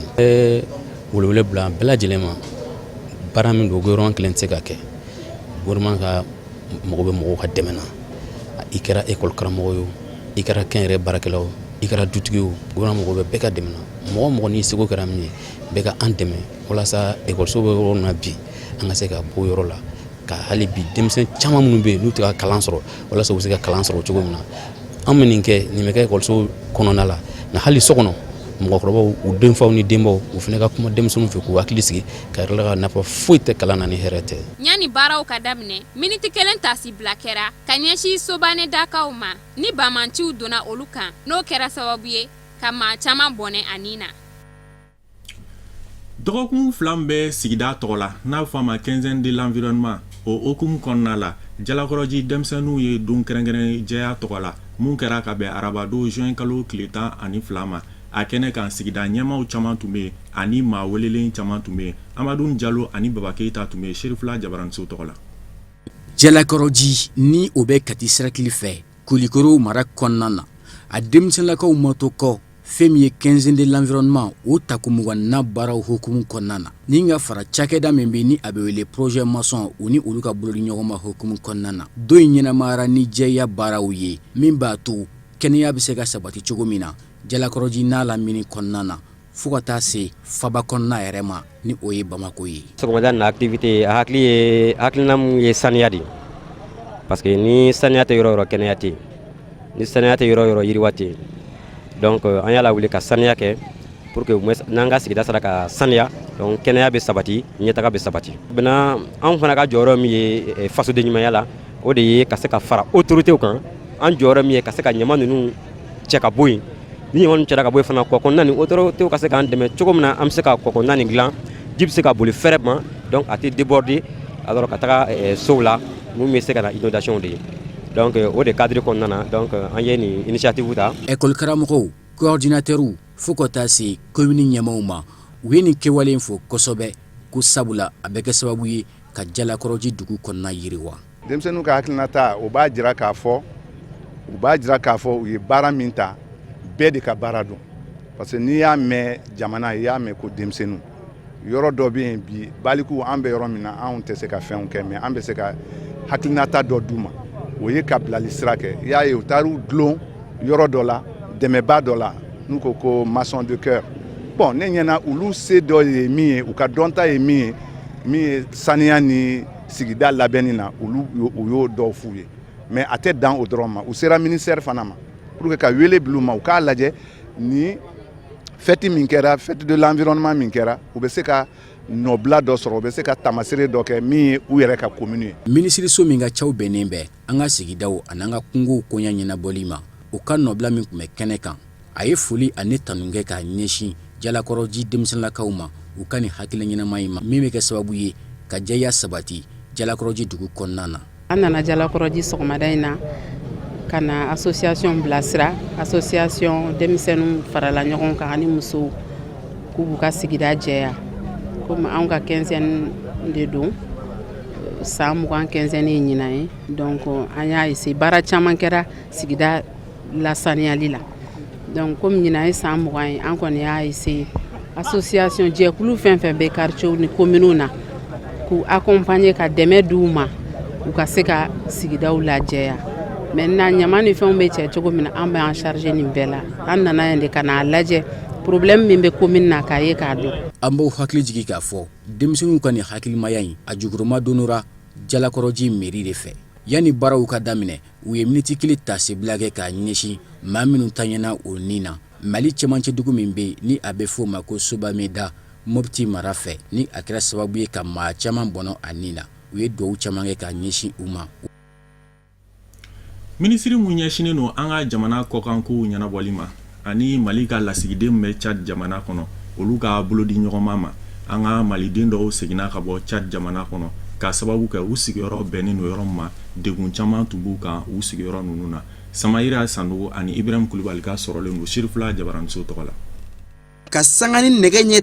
Welewele bila bɛɛ lajɛlen ma, baara min don, gouvernement kelen tɛ se ka kɛ. Gouvernement ka mago bɛ mɔgɔw ka dɛmɛ na. I kɛra ekɔli karamɔgɔ ye o, i kɛra kɛnyɛrɛ baarakɛla o, i kɛra dutigi o, gouvernement mago bɛ bɛɛ ka dɛmɛ na. Mɔgɔ mɔgɔ n'i seko kɛra min ye, bɛɛ ka an dɛmɛ walasa ekɔliso bɛ yɔrɔ min na bi, an ka se ka bɔ yɔrɔ la ka hali bi denmisɛn caman minnu bɛ yen n'u tɛ ka kalan sɔrɔ, walasa u bɛ se ka kalan sɔrɔ cogo min na. An bɛ nin kɛ, nin bɛ kɛ ekɔliso kɔnɔna la, nka hali so kɔnɔ, mɔgɔkɔrɔbaw, u denfaw ni denbaw, u fana ka kuma denmisɛnninw fɛ k'u hakili sigi ka yɛrɛ ka nafa foyi tɛ kalan na ni hɛrɛ tɛ. Yanni baaraw ka daminɛ, miniti kelen tasibila kɛra ka ɲɛsin Sobane dakaw ma ni banbaanciw donna olu kan, n'o kɛra sababu ye ka maa caman bɔnɛ a ni na. Dɔgɔkun 2 min bɛ sigida tɔgɔ la, n'a bɛ fɔ a ma quinzaine de l'environnement, o hukumu kɔnɔna la, Jalakɔrɔji denmisɛnninw ye don kɛrɛnkɛrɛn jɛya tɔgɔ la mun kɛra ka bɛn arabadon juin kalo tile 12 ma. A kɛnɛ kan, sigida ɲɛmaaw caman tun bɛ yen ani maa welelen caman tun bɛ yen. Amadu Jalo ani Baba Keyita tun bɛ yen Serifula Jabaraniso tɔgɔ la. Jalakɔrɔji ni o bɛ Kati cercle fɛ Kulikoro mara kɔnɔna na, a denmisɛnlakaw ma to kɔ fɛn min ye quinzaine de l'environnement o tako 20nan baaraw hukumu kɔnɔna na, ni ka fara cakɛda min bɛ ni a bɛ wele projet maçon, u ni olu ka bolodiɲɔgɔnma hukumu kɔnɔna na. Don in ɲɛnamayara ni jɛya baaraw ye min b'a to kɛnɛya bɛ se ka sabati cogo min na Jalakɔrɔji n'a lamini kɔnɔna na, fo ka taa se faba kɔnɔna yɛrɛ ma, ni o ye Bamakɔ ye. Sɔgɔmada na activité, a hakili ye hakilina mun ye? Saniya de, parce que ni saniya tɛ yɔrɔ yɔrɔ, kɛnɛya tɛ yen. Ni saniya tɛ yɔrɔ yɔrɔ, yiriwa tɛ yen. Donc an y'a lawuli ka saniya kɛ pour que n'an ka sigida sera ka saniya, donc kɛnɛya bɛ sabati, ɲɛtaga bɛ sabati. Maintenant, anw fana ka jɔyɔrɔ min ye fasoden ɲumanya la, o de ye ka se ka fara autorités kan. An jɔyɔrɔ min ye ka se ka ɲama ninnu cɛ ka bɔ yen. Ni ɲama ninnu cɛra ka bɔ yen fana, kɔ kɔnɔna nin, autorités ka se k'an dɛmɛ cogo min na an bɛ se ka kɔ kɔnɔna nin dilan, ji bɛ se ka boli fɛrɛ ma, donc a tɛ déborder alors ka taga sow la, mun bɛ se ka na inondation de ye. Donc o de cadre kɔnɔna na, donc an ye nin initiative ta. École karamɔgɔw, coordinateurw, fo ka taa se commune ɲɛmaaw ma, u ye nin kɛwale in fo kosɛbɛ, ko sabula a bɛ kɛ sababu ye ka Jalakɔrɔji dugu kɔnɔna yiriwa. Denmisɛnninw ka hakilinata, o b'a jira k'a fɔ u b'a jira k'a fɔ u ye baara min ta, bɛɛ de ka baara don, parce que n'i y'a mɛn jamana, i y'a mɛn ko denmisɛnninw. Yɔrɔ dɔ bɛ yen bi, baliku, an bɛ yɔrɔ min na, anw tɛ se ka fɛnw kɛ, mais an bɛ se ka hakilinata dɔ d'u ma, o ye ka bilali sira kɛ. I y'a ye, u taar'u dulon yɔrɔ dɔ la, dɛmɛba dɔ la, n'u ko ko maçon de cœur. Bon, ne ɲɛna, olu se dɔ ye min ye, u ka dɔnta ye min ye, min ye saniya ni sigida labɛnni na, olu u y'o dɔw f'u ye. Mais a tɛ dan o dɔrɔn ma, u sera ministère fana ma pour que ka wele bila u ma, u k'a lajɛ ni fête min kɛra, fête de l'environnement min kɛra, u bɛ se ka nɔbila dɔ sɔrɔ, u bɛ se ka taamasere dɔ kɛ min ye u yɛrɛ ka commune ye. Minisiriso min ka caw bɛnnen bɛ an ka sigidaw ani an ka kungow koɲɛ ɲɛnabɔli ma, o ka nɔbila min tun bɛ kɛnɛ kan, a ye foli ani tanu kɛ k'a ɲɛsin Jalakɔrɔji denmisɛnlakaw ma, u ka nin hakili ɲɛnama in ma, min bɛ kɛ sababu ye ka jɛya sabati Jalakɔrɔji dugu kɔnɔna na. An nana Jalakɔrɔji sɔgɔmada in na ka na association bilasira, association denmisɛnninw farala ɲɔgɔn kan ani musow. k'u b'u ka sigida jɛya. Komi anw ka quinzaine de don, san 20 quinzaine ye ɲinan ye. Donc an y'a essayer, baara caman kɛra sigida lasaniyali la. Donc komi ɲinan ye san 20 ye, an kɔni y'a essayer, association jɛkulu fɛn fɛn bɛ quartier ni communes na, k'u accompagner, ka dɛmɛ d'u ma, u ka se ka sigidaw lajɛya. Maintenant, ɲama ni fɛnw bɛ cɛ cogo min na, an bɛ an charger nin bɛɛ la. An nana yan de ka n'a lajɛ problème min bɛ commune na, k'a ye, k'a dɔn. An b'aw hakili jigin k'a fɔ denmisɛnninw ka nin hakilimaya in, a jukɔrɔma donnora Jalakɔrɔji mairie de fɛ. Yanni baaraw ka daminɛ, u ye miniti kelen tasibila kɛ k'a ɲɛsin maa minnu taɲɛna o ni na Mali cɛmancɛ dugu min bɛ yen, ni a bɛ f'o ma ko Sobameda, Mopti mara fɛ, ni a kɛra sababu ye ka maa caman bɔnɔ a ni na. U ye dugawu caman kɛ k'a ɲɛsin u ma. Minisiri min ɲɛsinnen don an ka jamana kɔkankow ɲɛnabɔli ma ani Mali ka lasigiden min bɛ Tchad jamana kɔnɔ, olu ka bolodi ɲɔgɔnma ma, an ka maliden dɔw seginna ka bɔ Tchad jamana kɔnɔ ka sababu kɛ u sigiyɔrɔ bɛnnen don yɔrɔ min ma, degun caman tun b'u kan u sigiyɔrɔ ninnu na. Samayira Sanogo ani Ibrahim Kulubali ka sɔrɔlen don Sirifila jabaraniso tɔgɔ la. Ka sanga ni nɛgɛ ɲɛ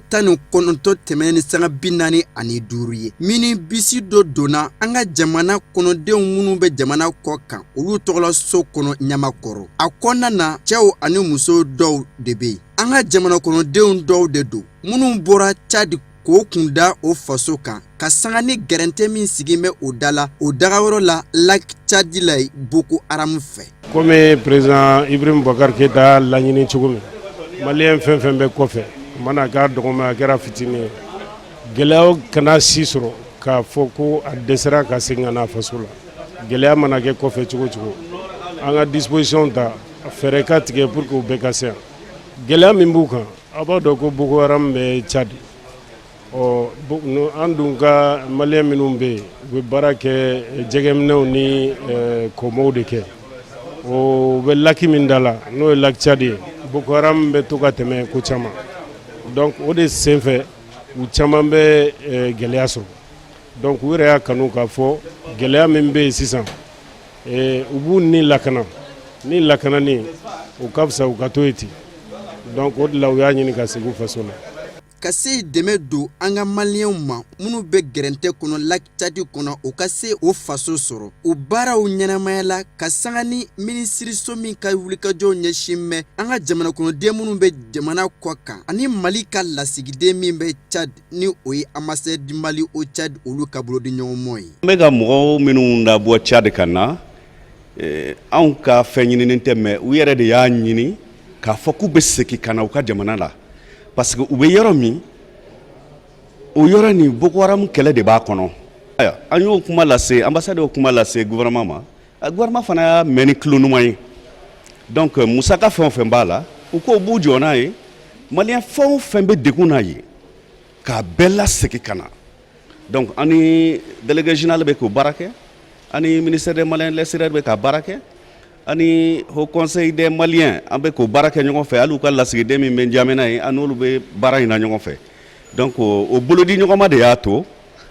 19 tɛmɛnen ni sanga 45 ye, minibisi dɔ donna an ka jamana kɔnɔdenw minnu bɛ jamana kɔ kan, olu tɔgɔla so kɔnɔ Ɲamakɔrɔ. A kɔnɔna na, cɛw ani muso dɔw de bɛ yen. An ka jamana kɔnɔdenw dɔw de don minnu bɔra Cadi k'o kun da o faso kan, ka sanga ni gɛrɛntɛ min sigi bɛ o da la, o dagayɔrɔ la, Lac Tchad la, Boko Haram fɛ. Komi président Ibrahim Boubacar Keita laɲini cogo min, maliyɛn fɛn fɛn bɛ kɔfɛ, a mana k'a dɔgɔma, a kɛra fitinin ye, gɛlɛya kana si sɔrɔ k'a fɔ ko a dɛsɛra ka segin ka na a faso la. Gɛlɛya mana kɛ kɔfɛ cogo cogo, an ka disposition ta, fɛɛrɛ ka tigɛ pour que u bɛɛ ka se yan. Gɛlɛya min b'u kan, aw b'a dɔn ko Boko Haram bɛ Tchad. Ɔ, an dun ka maliyɛn minnu bɛ yen, u bɛ baara kɛ, jɛgɛminɛw ni kɔmɔw de kɛ, o bɛ lac min da la, n'o ye lac Tchad ye, Boko Haram bɛ to ka tɛmɛ ko caman. Donc o de senfɛ, u caman bɛ gɛlɛya sɔrɔ. Donc u yɛrɛ y'a kanu k'a fɔ gɛlɛya min bɛ yen sisan, u b'u ni lakana, ni lakanani o ka fisa u ka to yen ten. Donc o de la u y'a ɲini ka segin u faso la. Ka se dɛmɛ don an ka maliyɛnw ma minnu bɛ gɛrɛntɛ kɔnɔ Lac Tchad kɔnɔ, u ka se o faso sɔrɔ, o baaraw ɲɛnamaya la, ka sanga ni minisiriso min ka wulikajɔw ɲɛsin bɛ an ka jamana kɔnɔden minnu bɛ jamana kɔ kan ani Mali ka lasigiden min bɛ Tchad, ni o ye ambassade du Mali au Tchad, olu ka bolodi ɲɔgɔnma ye. An bɛ ka mɔgɔw minnu labɔ Tchad ka na, anw ka fɛn ɲininen tɛ, mais u yɛrɛ de y'a ɲini k'a fɔ k'u bɛ segin ka na u ka jamana la, parce que u bɛ yɔrɔ min, o yɔrɔ nin, Boko Haram kɛlɛ de b'a kɔnɔ. Ayiwa, an y'o kuma lase ambassade, y'o kuma lase gouvernement ma. Gouvernement fana y'a mɛn ni tulo ɲuman ye. Donc musaka fɛn o fɛn b'a la, u k'o b'u jɔ n'a ye. Maliyɛn fɛn o fɛn bɛ degun n'a ye, k'a bɛɛ lasegin ka na. Donc an ni délégué général bɛ k'o baara kɛ, an ni ministère des Maliens de l'extérieur bɛ ka baara kɛ, ani Haut Conseil des Maliens, an bɛ k'o baara kɛ ɲɔgɔn fɛ. Hali u ka lasigiden min bɛ N'Djamena ye, an n'olu bɛ baara in na ɲɔgɔn fɛ. Donc o bolodi ɲɔgɔnma de y'a to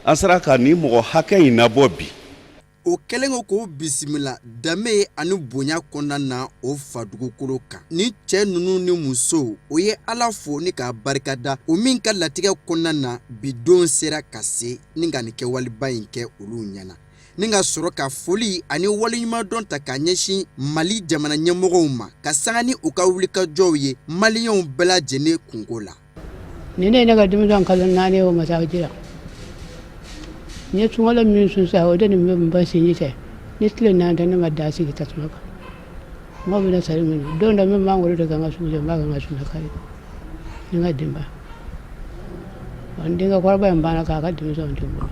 an sera ka nin mɔgɔ hakɛ in nabɔ bi. O kɛlen ko k'o bisimila danbe ani bonya kɔnɔna na o fadugukolo kan, ni cɛ ninnu ni musow, o ye Ala fo ni k'a barikada, o min ka latigɛ kɔnɔna na bi don sera ka se ni ka nin kɛwaleba in kɛ olu ɲɛna, ni ka sɔrɔ ka foli ani waleɲumandɔn ta ka ɲɛsin Mali jamana ɲɛmɔgɔw ma, ka sanga ni u ka wulikajɔw ye maliyɛnw bɛɛ lajɛlen kunko la. Ni ne ye ne ka denmisɛn kalo 4 ye, o masaji la n ye sunkalo min sun sa, o de nin bɛ n ba sinji cɛ ni tile 4 tɛ, ne ma da sigi tasuma kan. Mɔgɔ bɛna sari min don dɔ, n bɛ mangoro de kɛ n ka sugu jɛ, n b'a kɛ n ka suna kari ni n ka denba. N denkɛ kɔrɔba in banna k'a ka denmisɛnw to n bolo.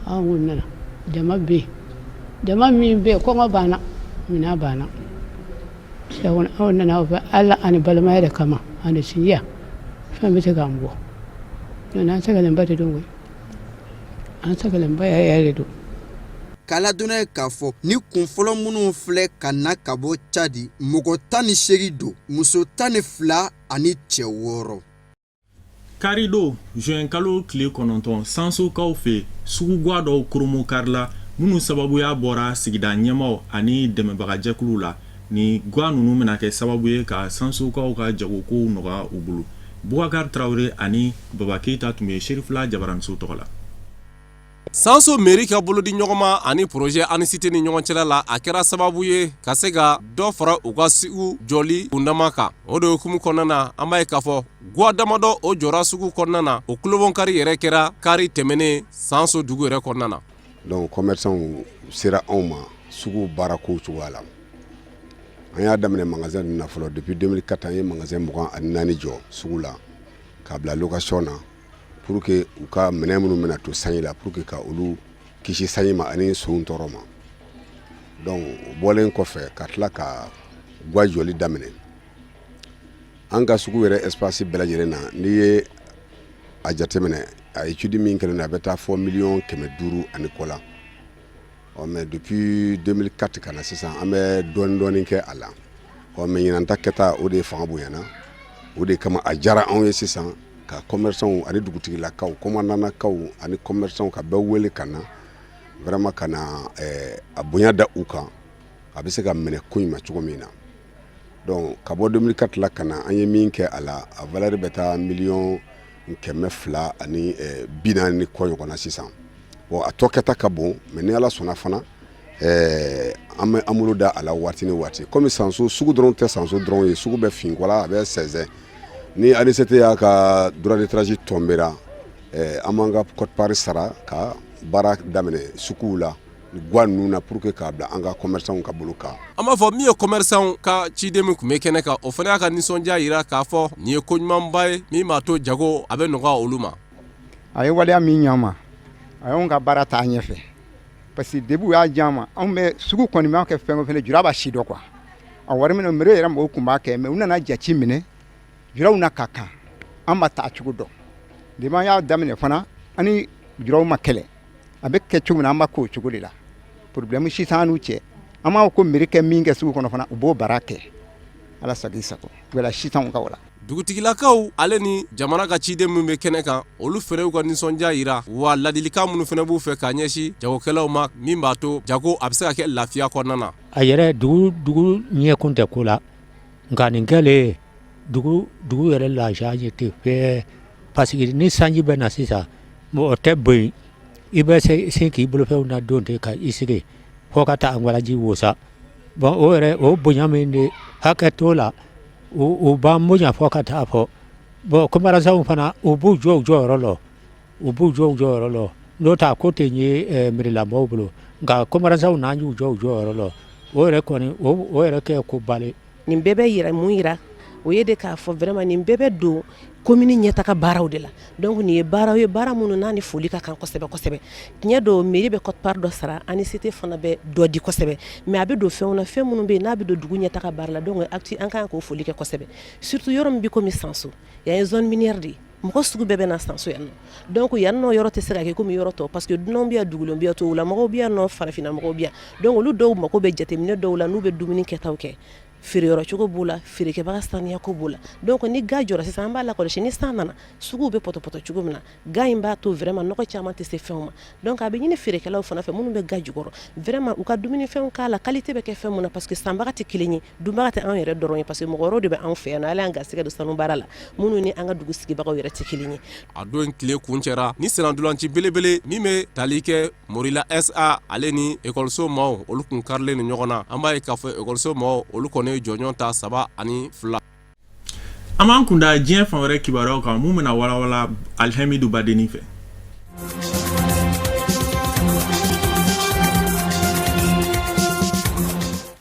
Anw kun nana, jama bɛ yen, jama min bɛ yen, kɔngɔ banna, minɛn banna. Aw nana aw fɛ Ala ani balimaya de kama ani sinjiya. Fɛn bɛ se k'an bɔ, an sɛgɛnlenba de don koyi, an sɛgɛnlenba yɛrɛ de don. K'a ladɔnniya k'a fɔ ni kun fɔlɔ minnu filɛ ka na ka bɔ Cadi, mɔgɔ 18 don, muso 12 ani cɛ 6. Karidon juin kalo tile 9, Sansokaw fɛ, sugugwa dɔw koromokarila minnu sababuya bɔra sigida ɲɛmaaw ani dɛmɛbagajɛkuluw la. Ni gwa ninnu bɛna kɛ sababu ye ka Sansokaw ka jagokow nɔgɔya u bolo. Bubakari Tarawele ani Baba Keyita tun bɛ Serifila jabaraniso tɔgɔ la. Sanso mairie ka bolodi ɲɔgɔnma ani projet ANICT ni ɲɔgɔn cɛla la, a kɛra sababu ye ka se ka dɔ fara u ka sugu jɔli kundama kan. O de hukumu kɔnɔna na, an b'a ye k'a fɔ gwa damadɔ o jɔra sugu kɔnɔna na. O kulobonkari yɛrɛ kɛra kari tɛmɛnen Sanso dugu yɛrɛ kɔnɔna na. Donc commerçants sera anw ma sugu baarako cogoya la. An y'a daminɛ magasin ninnu na fɔlɔ depuis 2004. An ye magasin 24 jɔ sugu la k'a bila location na pour que u ka minɛn minnu bɛna to sanji la, pour que ka olu kisi sanji ma ani sonw tɔɔrɔ ma. Donc o bɔlen kɔfɛ, ka tila ka gwa jɔli daminɛ an ka sugu yɛrɛ espace bɛɛ lajɛlen na. N'i ye a jateminɛ, a étude min kɛlen, a bɛ taa fɔ 500 000 ani kɔ la. Ɔ mais depuis 2004 ka na sisan, an bɛ dɔɔni dɔɔni kɛ a la. Ɔ mais ɲinan ta kɛta, o de fanga bonyana. O de kama a diyara anw ye sisan ka commerçants ani dugutigilakaw, commandantnakaw ani commerçants, ka bɛɛ wele ka na vraiment ka na a bonya da u kan, a bɛ se ka minɛ ko ɲuman cogo min na. Donc ka bɔ 2004 la ka na, an ye min kɛ a la, a valeur bɛ taa 240 000 ni kɔ ɲɔgɔn na sisan. Bon, a tɔ kɛta ka bon, mais ni Ala sɔnna fana, an bɛ an bolo da a la waati ni waati. Komi Sanso sugu dɔrɔn tɛ Sanso dɔrɔn ye, sugu bɛ Finkɔla, a bɛ Sɛnsɛn. Ni ANICT y'a ka droit de tirage tombera, an b'an ka quote-part sara ka baara daminɛ suguw la, gwa ninnu na, pour que k'a bila an ka commerçants ka bolo kan. An b'a fɔ min ye, commerçants ka ciden min tun bɛ kɛnɛ kan, o fana y'a ka nisɔndiya jira k'a fɔ nin ye ko ɲumanba ye min b'a to jago a bɛ nɔgɔya olu ma. A ye waleya min ɲɛ ma, a y'anw ka baara taa ɲɛfɛ, parce que depuis u y'a di an ma, anw bɛ sugu kɔni b'a kɛ fɛn o fɛn, jura b'a si dɔn quoi. A wari minɛ mairie yɛrɛ mɔgɔw tun b'a kɛ, mais u nana jate minɛ juraw na ka kan, an ma taa cogo dɔn. Depuis an y'a daminɛ fana, an ni juraw ma kɛlɛ. A bɛ kɛ cogo min na, an b'a k'o cogo de la. Problème si t'an n'u cɛ. An b'a fɔ ko mairie kɛ min kɛ sugu kɔnɔ fana, u b'o baara kɛ. Ala sago i sago, gɛlɛya si t'anw kan o la. Dugutigilakaw ale ni jamana ka ciden min bɛ kɛnɛ kan, olu fana y'u ka nisɔndiya jira, wa ladilikan minnu fana b'u fɛ k'a ɲɛsin jagokɛlaw ma min b'a to jago a bɛ se ka kɛ lafiya kɔnɔna na. A yɛrɛ dugu ɲɛkun tɛ ko la, nka nin kɛlen, dugu yɛrɛ lafiya ye ten fɛ, parce que ni sanji bɛ na sisan, mɔgɔ tɛ bɔ yen. I bɛ se k'i bolofɛnw na don ten ka i sigi fo ka taa an ji wo sa. Bon, o yɛrɛ o bonya min de hakɛ t'o la, u b'an bonya fɔ ka taa fɔ. Bon, commerçants fana, u b'u jɔ u jɔyɔrɔ la, u b'u jɔ u jɔyɔrɔ la. N'o tɛ, a ko tɛ ye mairie lamɔgɔw bolo, nka commerçants n'an y'u jɔ u jɔyɔrɔ la, o yɛrɛ kɔni, o yɛrɛ kɛ ko bali. Nin bɛɛ bɛ yira mun yira? O ye de k'a fɔ vraiment nin bɛɛ bɛ don commune ɲɛtaga baaraw de la. Donc nin ye baaraw ye, baara minnu n'a ni foli ka kan kosɛbɛ kosɛbɛ. Tiɲɛ don, mairie bɛ quote-part dɔ sara, ANICT fana bɛ dɔ di kosɛbɛ, mais a bɛ don fɛnw na, fɛn minnu bɛ yen n'a bɛ don dugu ɲɛtaga baara la. Donc acte an kan k'o foli kɛ kosɛbɛ, surtout yɔrɔ min bɛ komi Sanso, yan ye zone minière de ye. Mɔgɔ sugu bɛɛ bɛ na Sanso yan nɔ. Donc yan nɔ yɔrɔ tɛ se ka kɛ komi yɔrɔ tɔ, parce que dunanw bɛ yan, dugulenw bɛ yan, tubabula mɔgɔw bɛ yan nɔ, farafinna mɔgɔw bɛ yan. Donc olu dɔw mako bɛ jateminɛ dɔw la n'u bɛ dumuni kɛtaw kɛ, feereyɔrɔ cogo b'o la, feerekɛbaga saniyako b'o la. Donc ni ga jɔra sisan, an b'a lakɔlɔsi, ni san nana, suguw bɛ pɔtɔpɔtɔ cogo min na, ga in b'a to vraiment nɔgɔ caman tɛ se fɛnw ma. Donc a bɛ ɲini feerekɛlaw fana fɛ minnu bɛ ga jukɔrɔ, vraiment u ka dumunifɛnw k'a la, qualité bɛ kɛ fɛn min na, parce que sanbaga tɛ kelen ye, dunbaga tɛ anw yɛrɛ dɔrɔn ye, parce que mɔgɔ wɛrɛw de bɛ anw fɛ yan nɔ. Ala y'an garisɛgɛ don sanu baara la, minnu ni an ka dugu sigibagaw yɛrɛ tɛ kelen ye. A don tile kuncɛra ni sennantolaci belebele min bɛ tali kɛ Morila SA ale ni ekɔliso maaw, olu kun karilen ni ɲɔgɔn na. An b'a ye k'a fɔ ekɔliso maaw, olu kɔni ye jɔnjɔn ta 3-2. An b'an kunda diɲɛ fan wɛrɛ kibaruyaw kan, mun bɛna walawala Alihamidu Badenni fɛ.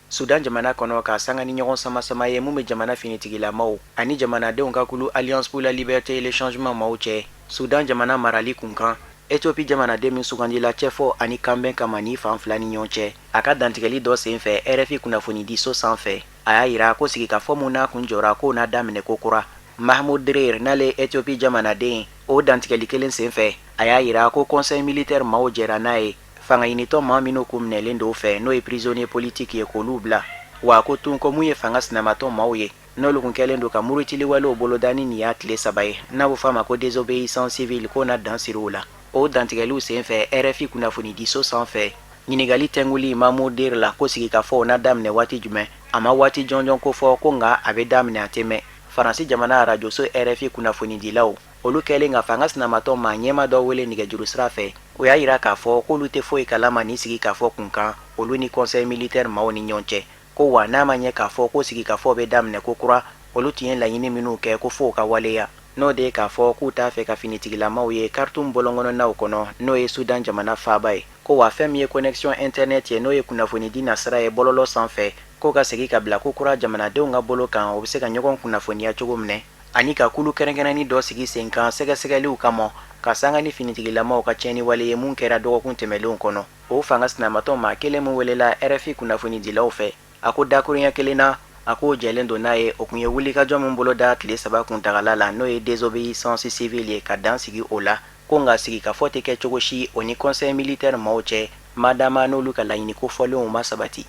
Sudan jamana kɔnɔ, ka sanga ni ɲɔgɔn sama-sama ye mun bɛ jamana finitigilamaw ani jamanadenw ka kulu Alliance pour la liberté et le changement maaw cɛ Sudan jamana marali kunkan, Ethiopie jamanaden min sugandila cɛfɔ ani kanbɛn kama ni fan fila ni ɲɔgɔn cɛ, a ka dantigɛli dɔ sen fɛ RFI kunnafonidiso sanfɛ, a y'a yira ko sigikafɔ mun n'a kun jɔra, k'o n'a daminɛ ko kura. Mahmoud Drir, n'ale Ethiopie jamanaden, o dantigɛli kelen sen fɛ, a y'a yira ko conseil militaire maaw jɛra n'a ye fanga ɲinitɔ maa minnu kun minɛlen dɔw fɛ, n'o ye prisonnier politique ye, k'olu bila, wa ko tun ko mun ye fanga sinamatɔ maaw ye, n'olu kun kɛlen don ka murutiliwalew boloda ni nin y'a tile 3 ye, n'a bɛ fɔ a ma ko désobéissance civile, k'o na dan siri o la. O dantigɛliw sen fɛ RFI kunnafonidiso sanfɛ, ɲininkali tɛnguli Mahmoud Drir la ko sigikafɔw na daminɛ waati jumɛn, a ma waati jɔnjɔn ko fɔ, ko nka a bɛ daminɛ, a tɛ mɛn. Faransi jamana arajoso RFI kunnafonidilaw, olu kɛlen ka fanga sinamatɔn maa ɲɛmaa dɔ wele nɛgɛjuru sira fɛ, o y'a jira k'a fɔ k'olu tɛ foyi kalama nin sigikafɔ kunkan olu ni conseil militaire maaw ni ɲɔgɔn cɛ. Ko wa n'a ma ɲɛ k'a fɔ ko sigikafɔ bɛ daminɛ ko kura, olu tun ye laɲini minnu kɛ ko f'o ka waleya. N'o de ye k'a fɔ k'u t'a fɛ ka finitigilamaw ye Khartoum bɔlɔnkɔnɔnaw kɔnɔ, n'o ye Sudan jamana faaba ye. Ko wa fɛn min ye connexion internet ye, n'o ye kunnafonidi nasira ye bɔlɔlɔ sanfɛ, k'o ka segin ka bila ko kura jamanadenw ka bolo kan, u bɛ se ka ɲɔgɔn kunnafoniya cogo min, ani ka kulu kɛrɛnkɛrɛnnin dɔ sigi sen kan sɛgɛsɛgɛliw kama, ka sanga ni finitigilamaw ka tiɲɛniwale ye mun kɛra dɔgɔkun tɛmɛnlenw kɔnɔ. O fanga sinamatɔn maa kelen min welela RFI kunnafonidilaw fɛ, a ko dakuruɲɛ kelen na, a k'o jɛlen don n'a ye, o kun ye wulikajɔ min boloda tile 3 kuntagala la, n'o ye désobéissance civile ye, ka dan sigi o la. Ko nka sigikafɔ tɛ kɛ cogo si o ni conseil militaire maaw cɛ, madama n'olu ka laɲini kofɔlenw ma sabati.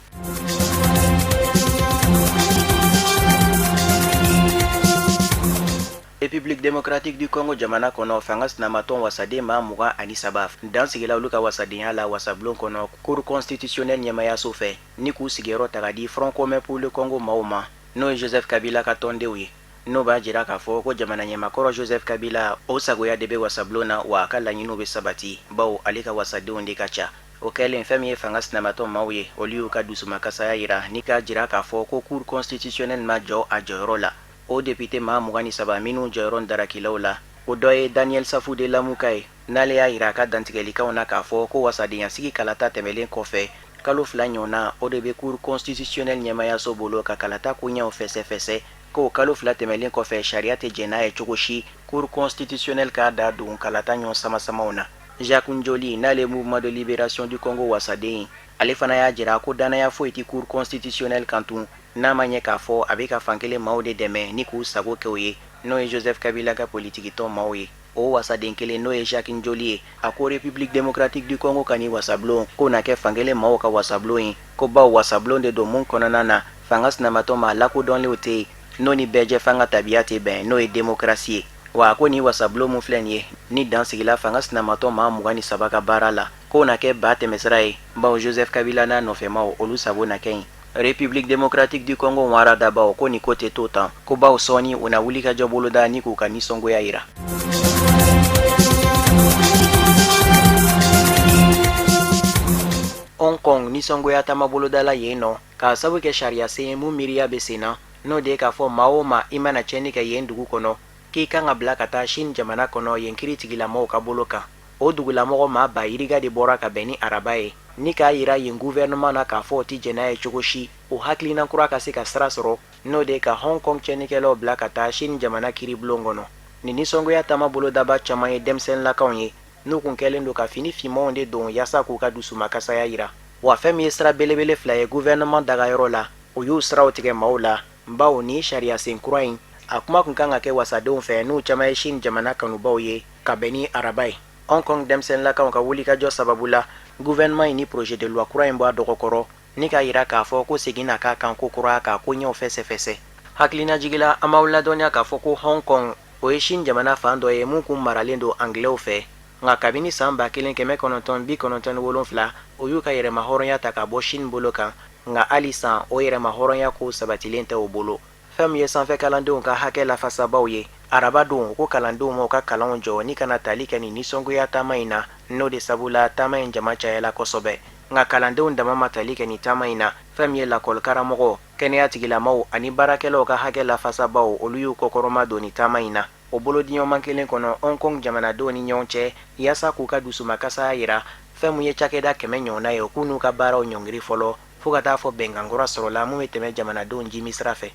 République démocratique du Congo jamana kɔnɔ, fanga sinamatɔn wasaden maa 23 dan sigila olu ka wasadenya la wasabulon kɔnɔ cour constitutionnelle ɲɛmayaso fɛ, ni k'u sigiyɔrɔ ta ka di Front commun pour le Congo maaw ma, n'o ye Joseph Kabila ka tɔndenw ye. N'o b'a jira k'a fɔ ko jamana ɲɛmakɔrɔ Joseph Kabila, o sagoya de bɛ wasabulon na, wa a ka laɲiniw bɛ sabati, bawo ale ka wasadenw de ka ca. O kɛlen, fɛn min ye fanga sinamatɔn maaw ye, olu y'u ka dusumakasaya jira ni k'a jira k'a fɔ ko cour constitutionnelle ma jɔ a jɔyɔrɔ la. O député maa 23 minnu jɔyɔrɔ darakila u la, o dɔ ye Daniel Safu de Lamuka ye, n'ale y'a jira a ka dantigɛlikanw na k'a fɔ ko wasadenyasigi kalata tɛmɛlen kɔfɛ kalo 2 ɲɔgɔnna, o de bɛ cour constitutionnelle ɲɛmayaso bolo ka kalata koɲɛw fɛsɛfɛsɛ. Ko kalo 2 tɛmɛlen kɔfɛ, sariya tɛ jɛn n'a ye cogo si cour constitutionnelle k'a da don kalata ɲɔgɔn samasamaw na. Jacques Ndjoli, n'ale ye Mouvement de libération du Congo wasaden ye, ale fana y'a jira ko dannaya foyi tɛ cour constitutionnelle kan tun, n'a ma ɲɛ k'a fɔ a bɛ ka fankelen maaw de dɛmɛ ni k'u sago kɛ u ye, n'o ye Joseph Kabila ka politikitɔn maaw ye. O wasaden kelen, n'o ye Jacques Ndjoli ye, a ko République démocratique du Congo ka nin wasabulon k'o na kɛ fankelen maaw ka wasabulon ye, ko bawo wasabulon de don mun kɔnɔna na fanga sinamatɔn maa lakodɔnlenw tɛ yen, n'o ni bɛɛjɛ fanga tabiya tɛ bɛn, n'o ye démocratie ye. Wa a ko nin wasabulon mun filɛ nin ye, ni dan sigila fanga sinamatɔn maa 23 ka baara la, k'o na kɛ ba tɛmɛsira ye, bawo Joseph Kabila n'a nɔfɛmaw, olu sago na kɛ yen. République démocratique du Congo waradabaw ko nin ko tɛ to tan, ko bawo sɔɔni u na wulikajɔ boloda ni k'u ka nisɔngoya jira. Hong Kong nisɔngoya taama bolodala yen nɔ k'a sabu kɛ sariyasen ye mun miiriya bɛ sen na, n'o de ye k'a fɔ maa o maa i mana tiɲɛni kɛ yen dugu kɔnɔ, k'i kan ka bila ka taa Chine jamana kɔnɔ yen kiiritigilamaw ka bolo kan. O dugulamɔgɔ maa ba yirika de bɔra ka bɛn ni araba ye ni k'a yira yen gouvernement na k'a fɔ o tɛ jɛn n'a ye cogo si, o hakilina kura ka se ka sira sɔrɔ, n'o de ye ka Hong Kong tiɲɛnikɛlaw bila ka taa Chine jamana kiiribulon kɔnɔ. Nin nisɔngoya taama bolodaba caman ye denmisɛnninlakaw ye, n'u kun kɛlen don ka fini finmanw de don yaasa k'u ka dusumakasaya yira. Wa fɛn min ye sira belebele fila ye gouvernement dagayɔrɔ la, u y'u siraw tigɛ maaw la, bawo nin sariyasen kura in, a kuma kun kan ka kɛ wasadenw fɛ, n'u caman ye Chine jamana kanubaw ye, ka bɛn ni araba ye. Hong Kong denmisɛnninlakaw ka wulikajɔ sababu la, gouvernement ye nin projet de loi kura in bɔ a dɔgɔkɔrɔ ni k'a yira k'a fɔ ko segin na k'a kan ko kura k'a koɲɛw fɛsɛfɛsɛ. Hakilinajigila, an b'aw ladɔnniya k'a fɔ ko Hong Kong, o ye Chine jamana fan dɔ ye mun kun maralen don Anglais fɛ, nka kabini san 1997, o y'u ka yɛrɛmahɔrɔnya ta ka bɔ Chine bolo kan, nka hali san o yɛrɛmahɔrɔnya ko sabatilen tɛ o bolo. Fɛn min ye sanfɛ kalandenw ka hakɛ lafasabaw ye, araba don, ko kalandenw ma u ka kalanw jɔ ni kana tali kɛ nin nisɔngoya taama in na, n'o de sabu la taama in jama cayala kosɛbɛ. Nka kalandenw dama ma tali kɛ nin taama in na, fɛn min ye lakɔlikaramɔgɔ, kɛnɛya tigilamaw ani baarakɛlaw ka hakɛ lafasabaw, olu y'u kɔkɔrɔma don nin taama in na. O bolodiɲɔgɔnma kelen kɔnɔ Hong Kong jamanadenw ni ɲɔgɔn cɛ, yaasa k'u ka dusumakasaya yira, fɛn min ye cakɛda 100 ɲɔgɔnna ye, u k'u n'u ka baaraw ɲɔngiri fɔlɔ, fo ka taa fɔ bɛnkan kura sɔrɔla mun bɛ tɛmɛ jamanadenw jimi sira fɛ.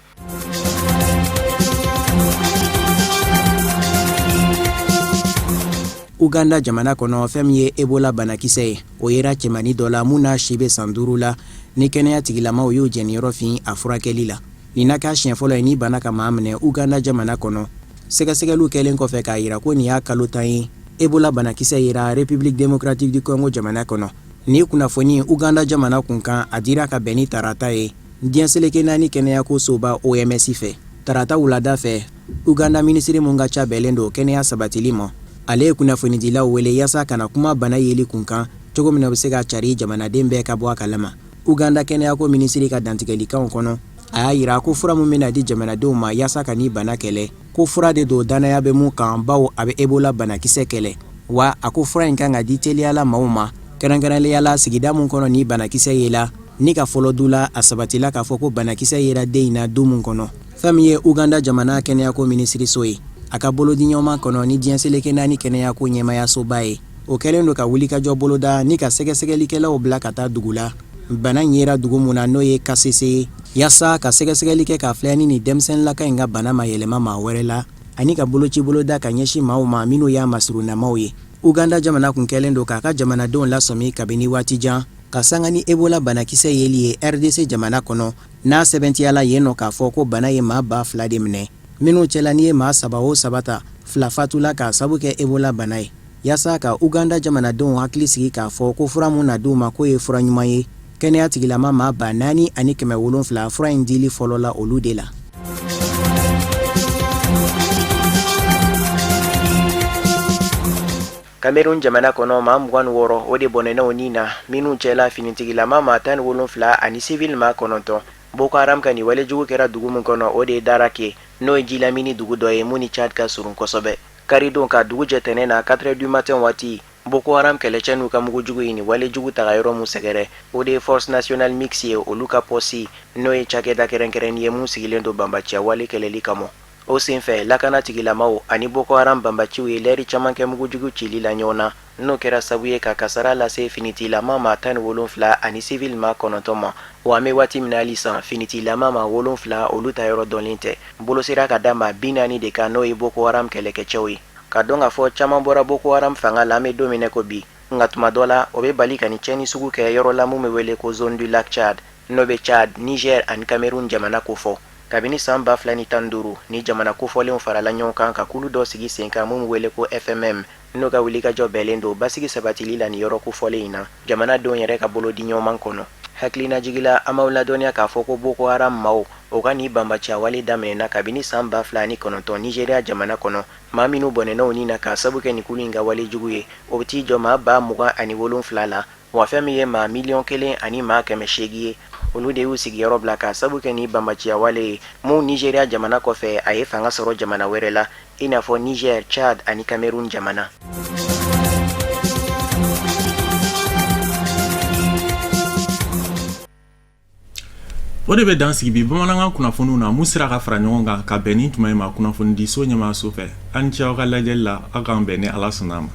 Uganda jamana kɔnɔ, fɛn min ye Ebola banakisɛ ye, o yera cɛmannin dɔ la mun n'a si bɛ san 5 la, ni kɛnɛya tigilamaw y'u jɛniyɔrɔ fin a furakɛli la. Nin na k'a siɲɛ fɔlɔ ye ni bana ka maa minɛ Uganda jamana kɔnɔ. Sɛgɛsɛgɛliw kɛlen kɔfɛ k'a yira ko nin y'a kalo 10 ye Ebola banakisɛ yera République démocratique du Congo jamana kɔnɔ. Nin kunnafoni Uganda jamana kunkan, a dira ka bɛn ni tarata ye diɲɛ seleke naani kɛnɛyako soba OMS fɛ. Tarata wulada fɛ, Uganda minisiri mun ka ca bɛnlen don kɛnɛya sabatili ma, ale ye kunnafonidilaw wele yaasa ka na kuma bana yeli kunkan cogo min na o bɛ se ka cari jamanaden bɛɛ ka bɔ a kalama. Uganda kɛnɛyako minisiri ka dantigɛlikanw kɔnɔ, A y'a yira ko fura min bɛna di jamanadenw ma yaasa ka ni bana kɛlɛ, ko fura de don dannaya bɛ mun kan, bawo a bɛ Ebola banakisɛ kɛlɛ. Wa a ko fura in kan ka di teliya la maaw ma, kɛrɛnkɛrɛnnenya la sigida min kɔnɔ ni banakisɛ yela, ni ka fɔlɔ du la, a sabatila k'a fɔ ko banakisɛ yera den in na du min kɔnɔ. Fɛn min ye Uganda jamana kɛnɛyako minisiriso ye, a ka bolodiɲɔgɔnma kɔnɔ ni diɲɛ seleke naani kɛnɛyako ɲɛmayasoba ye, o kɛlen don ka wulikajɔ boloda ni ka sɛgɛsɛgɛlikɛlaw bila ka taa dugu la, bana in yera dugu mun na, n'o ye Kasese ye, yaasa ka sɛgɛsɛgɛli kɛ k'a filɛ ni nin denmisɛnninlaka in ka bana ma yɛlɛma maa wɛrɛ la, ani ka boloci boloda ka ɲɛsin maaw ma minnu y'a masurunnamaw ye. Uganda jamana kun kɛlen don k'a ka jamanadenw lasɔmi kabini waati jan ka sanga ni Ebola banakisɛ yeli ye RDC jamana kɔnɔ, n'a sɛbɛntiyala yen nɔ k'a fɔ ko bana ye maa 2000 de minɛ, minnu cɛla n'i ye maa saba o saba ta, fila fatula k'a sabu kɛ Ebola bana ye. Yaasa ka Uganda jamanadenw hakili sigi k'a fɔ ko fura mun na d'u ma k'o ye fura ɲuman ye, kɛnɛya tigilama maa 4700 fura in dili fɔlɔla olu de la. Kamerun jamana kɔnɔ, maa 26, o de bɔnɛna u ni na, minnu cɛla finitigilama maa 17 ani sivili maa 9. Boko Haram ka nin walejugu kɛra dugu min kɔnɔ, o de ye Darake, n'o ye jilamini dugu dɔ ye mun ni Chad ka surun kosɛbɛ. Karidon ka dugu jɛ tɛnɛn na 4 heures du matin waati, Boko Haram kɛlɛcɛ n'u ka mugujugu ye nin walejugu taga yɔrɔ min sɛgɛrɛ, o de ye Force Nationale Mixte ye, olu ka pɔsi, n'o ye cakɛda kɛrɛnkɛrɛnnin ye mun sigilen don banbaciya wale kɛlɛli kama. O senfɛ, lakana tigilamaw ani Boko Haram banbaciw ye lɛri caman kɛ mugujugu cili la ɲɔgɔn na, n'o kɛra sabu ye ka kasara lase finitigilama maa 17 ani sivili maa 9 ma. Wa an bɛ waati min na hali sisan, finitigilama maa 7, olu ta yɔrɔ dɔnlen tɛ. Bolo sera ka da maa 40 de kan, n'o ye Boko Haram kɛlɛkɛcɛw ye. Ka dɔn k'a fɔ caman bɔra Boko Haram fanga la, an bɛ don min na ko bi. Nka tuma dɔ la, o bɛ bali ka nin tiɲɛni sugu kɛ yɔrɔ la mun bɛ wele ko zone du lac Tchad, n'o bɛ Tchad, Niger ani Cameroun jamana kofɔ. Kabini san 2015, ni jamana kofɔlenw farala ɲɔgɔn kan ka kulu dɔ sigi sen kan mun bɛ wele ko FMM, n'o ka wulikajɔ bɛnnen don basigi sabatili la nin yɔrɔ kofɔlen in na, jamanadenw yɛrɛ ka bolodiɲɔgɔnma kɔnɔ. Hakilinajigi la, an b'aw ladɔnniya k'a fɔ ko Boko Haram maaw, o ka nin banbaciya wale daminɛna kabini san 2009 Nigeria jamana kɔnɔ. Maa minnu bɔnɛna u ni na k'a sabu kɛ nin kulu in ka wale jugu ye, o bɛ t'i jɔ maa 27,000 la. Wa fɛn min ye maa 1,800,000 ye, olu de y'u sigiyɔrɔ bila k'a sabu kɛ nin banbaciya wale ye mun Nigeria jamana kɔfɛ, a ye fanga sɔrɔ jamana wɛrɛ la, i n'a fɔ Niger, Tchad ani Cameroun jamana. O de bɛ dan sigi bi bamanankan kunnafoniw na mun sera ka fara ɲɔgɔn kan ka bɛn nin tuma in ma kunnafonidiso ɲɛmaaso fɛ. Aw ni ce aw ka lajɛli la, aw k'an bɛn ni Ala sɔnna a ma.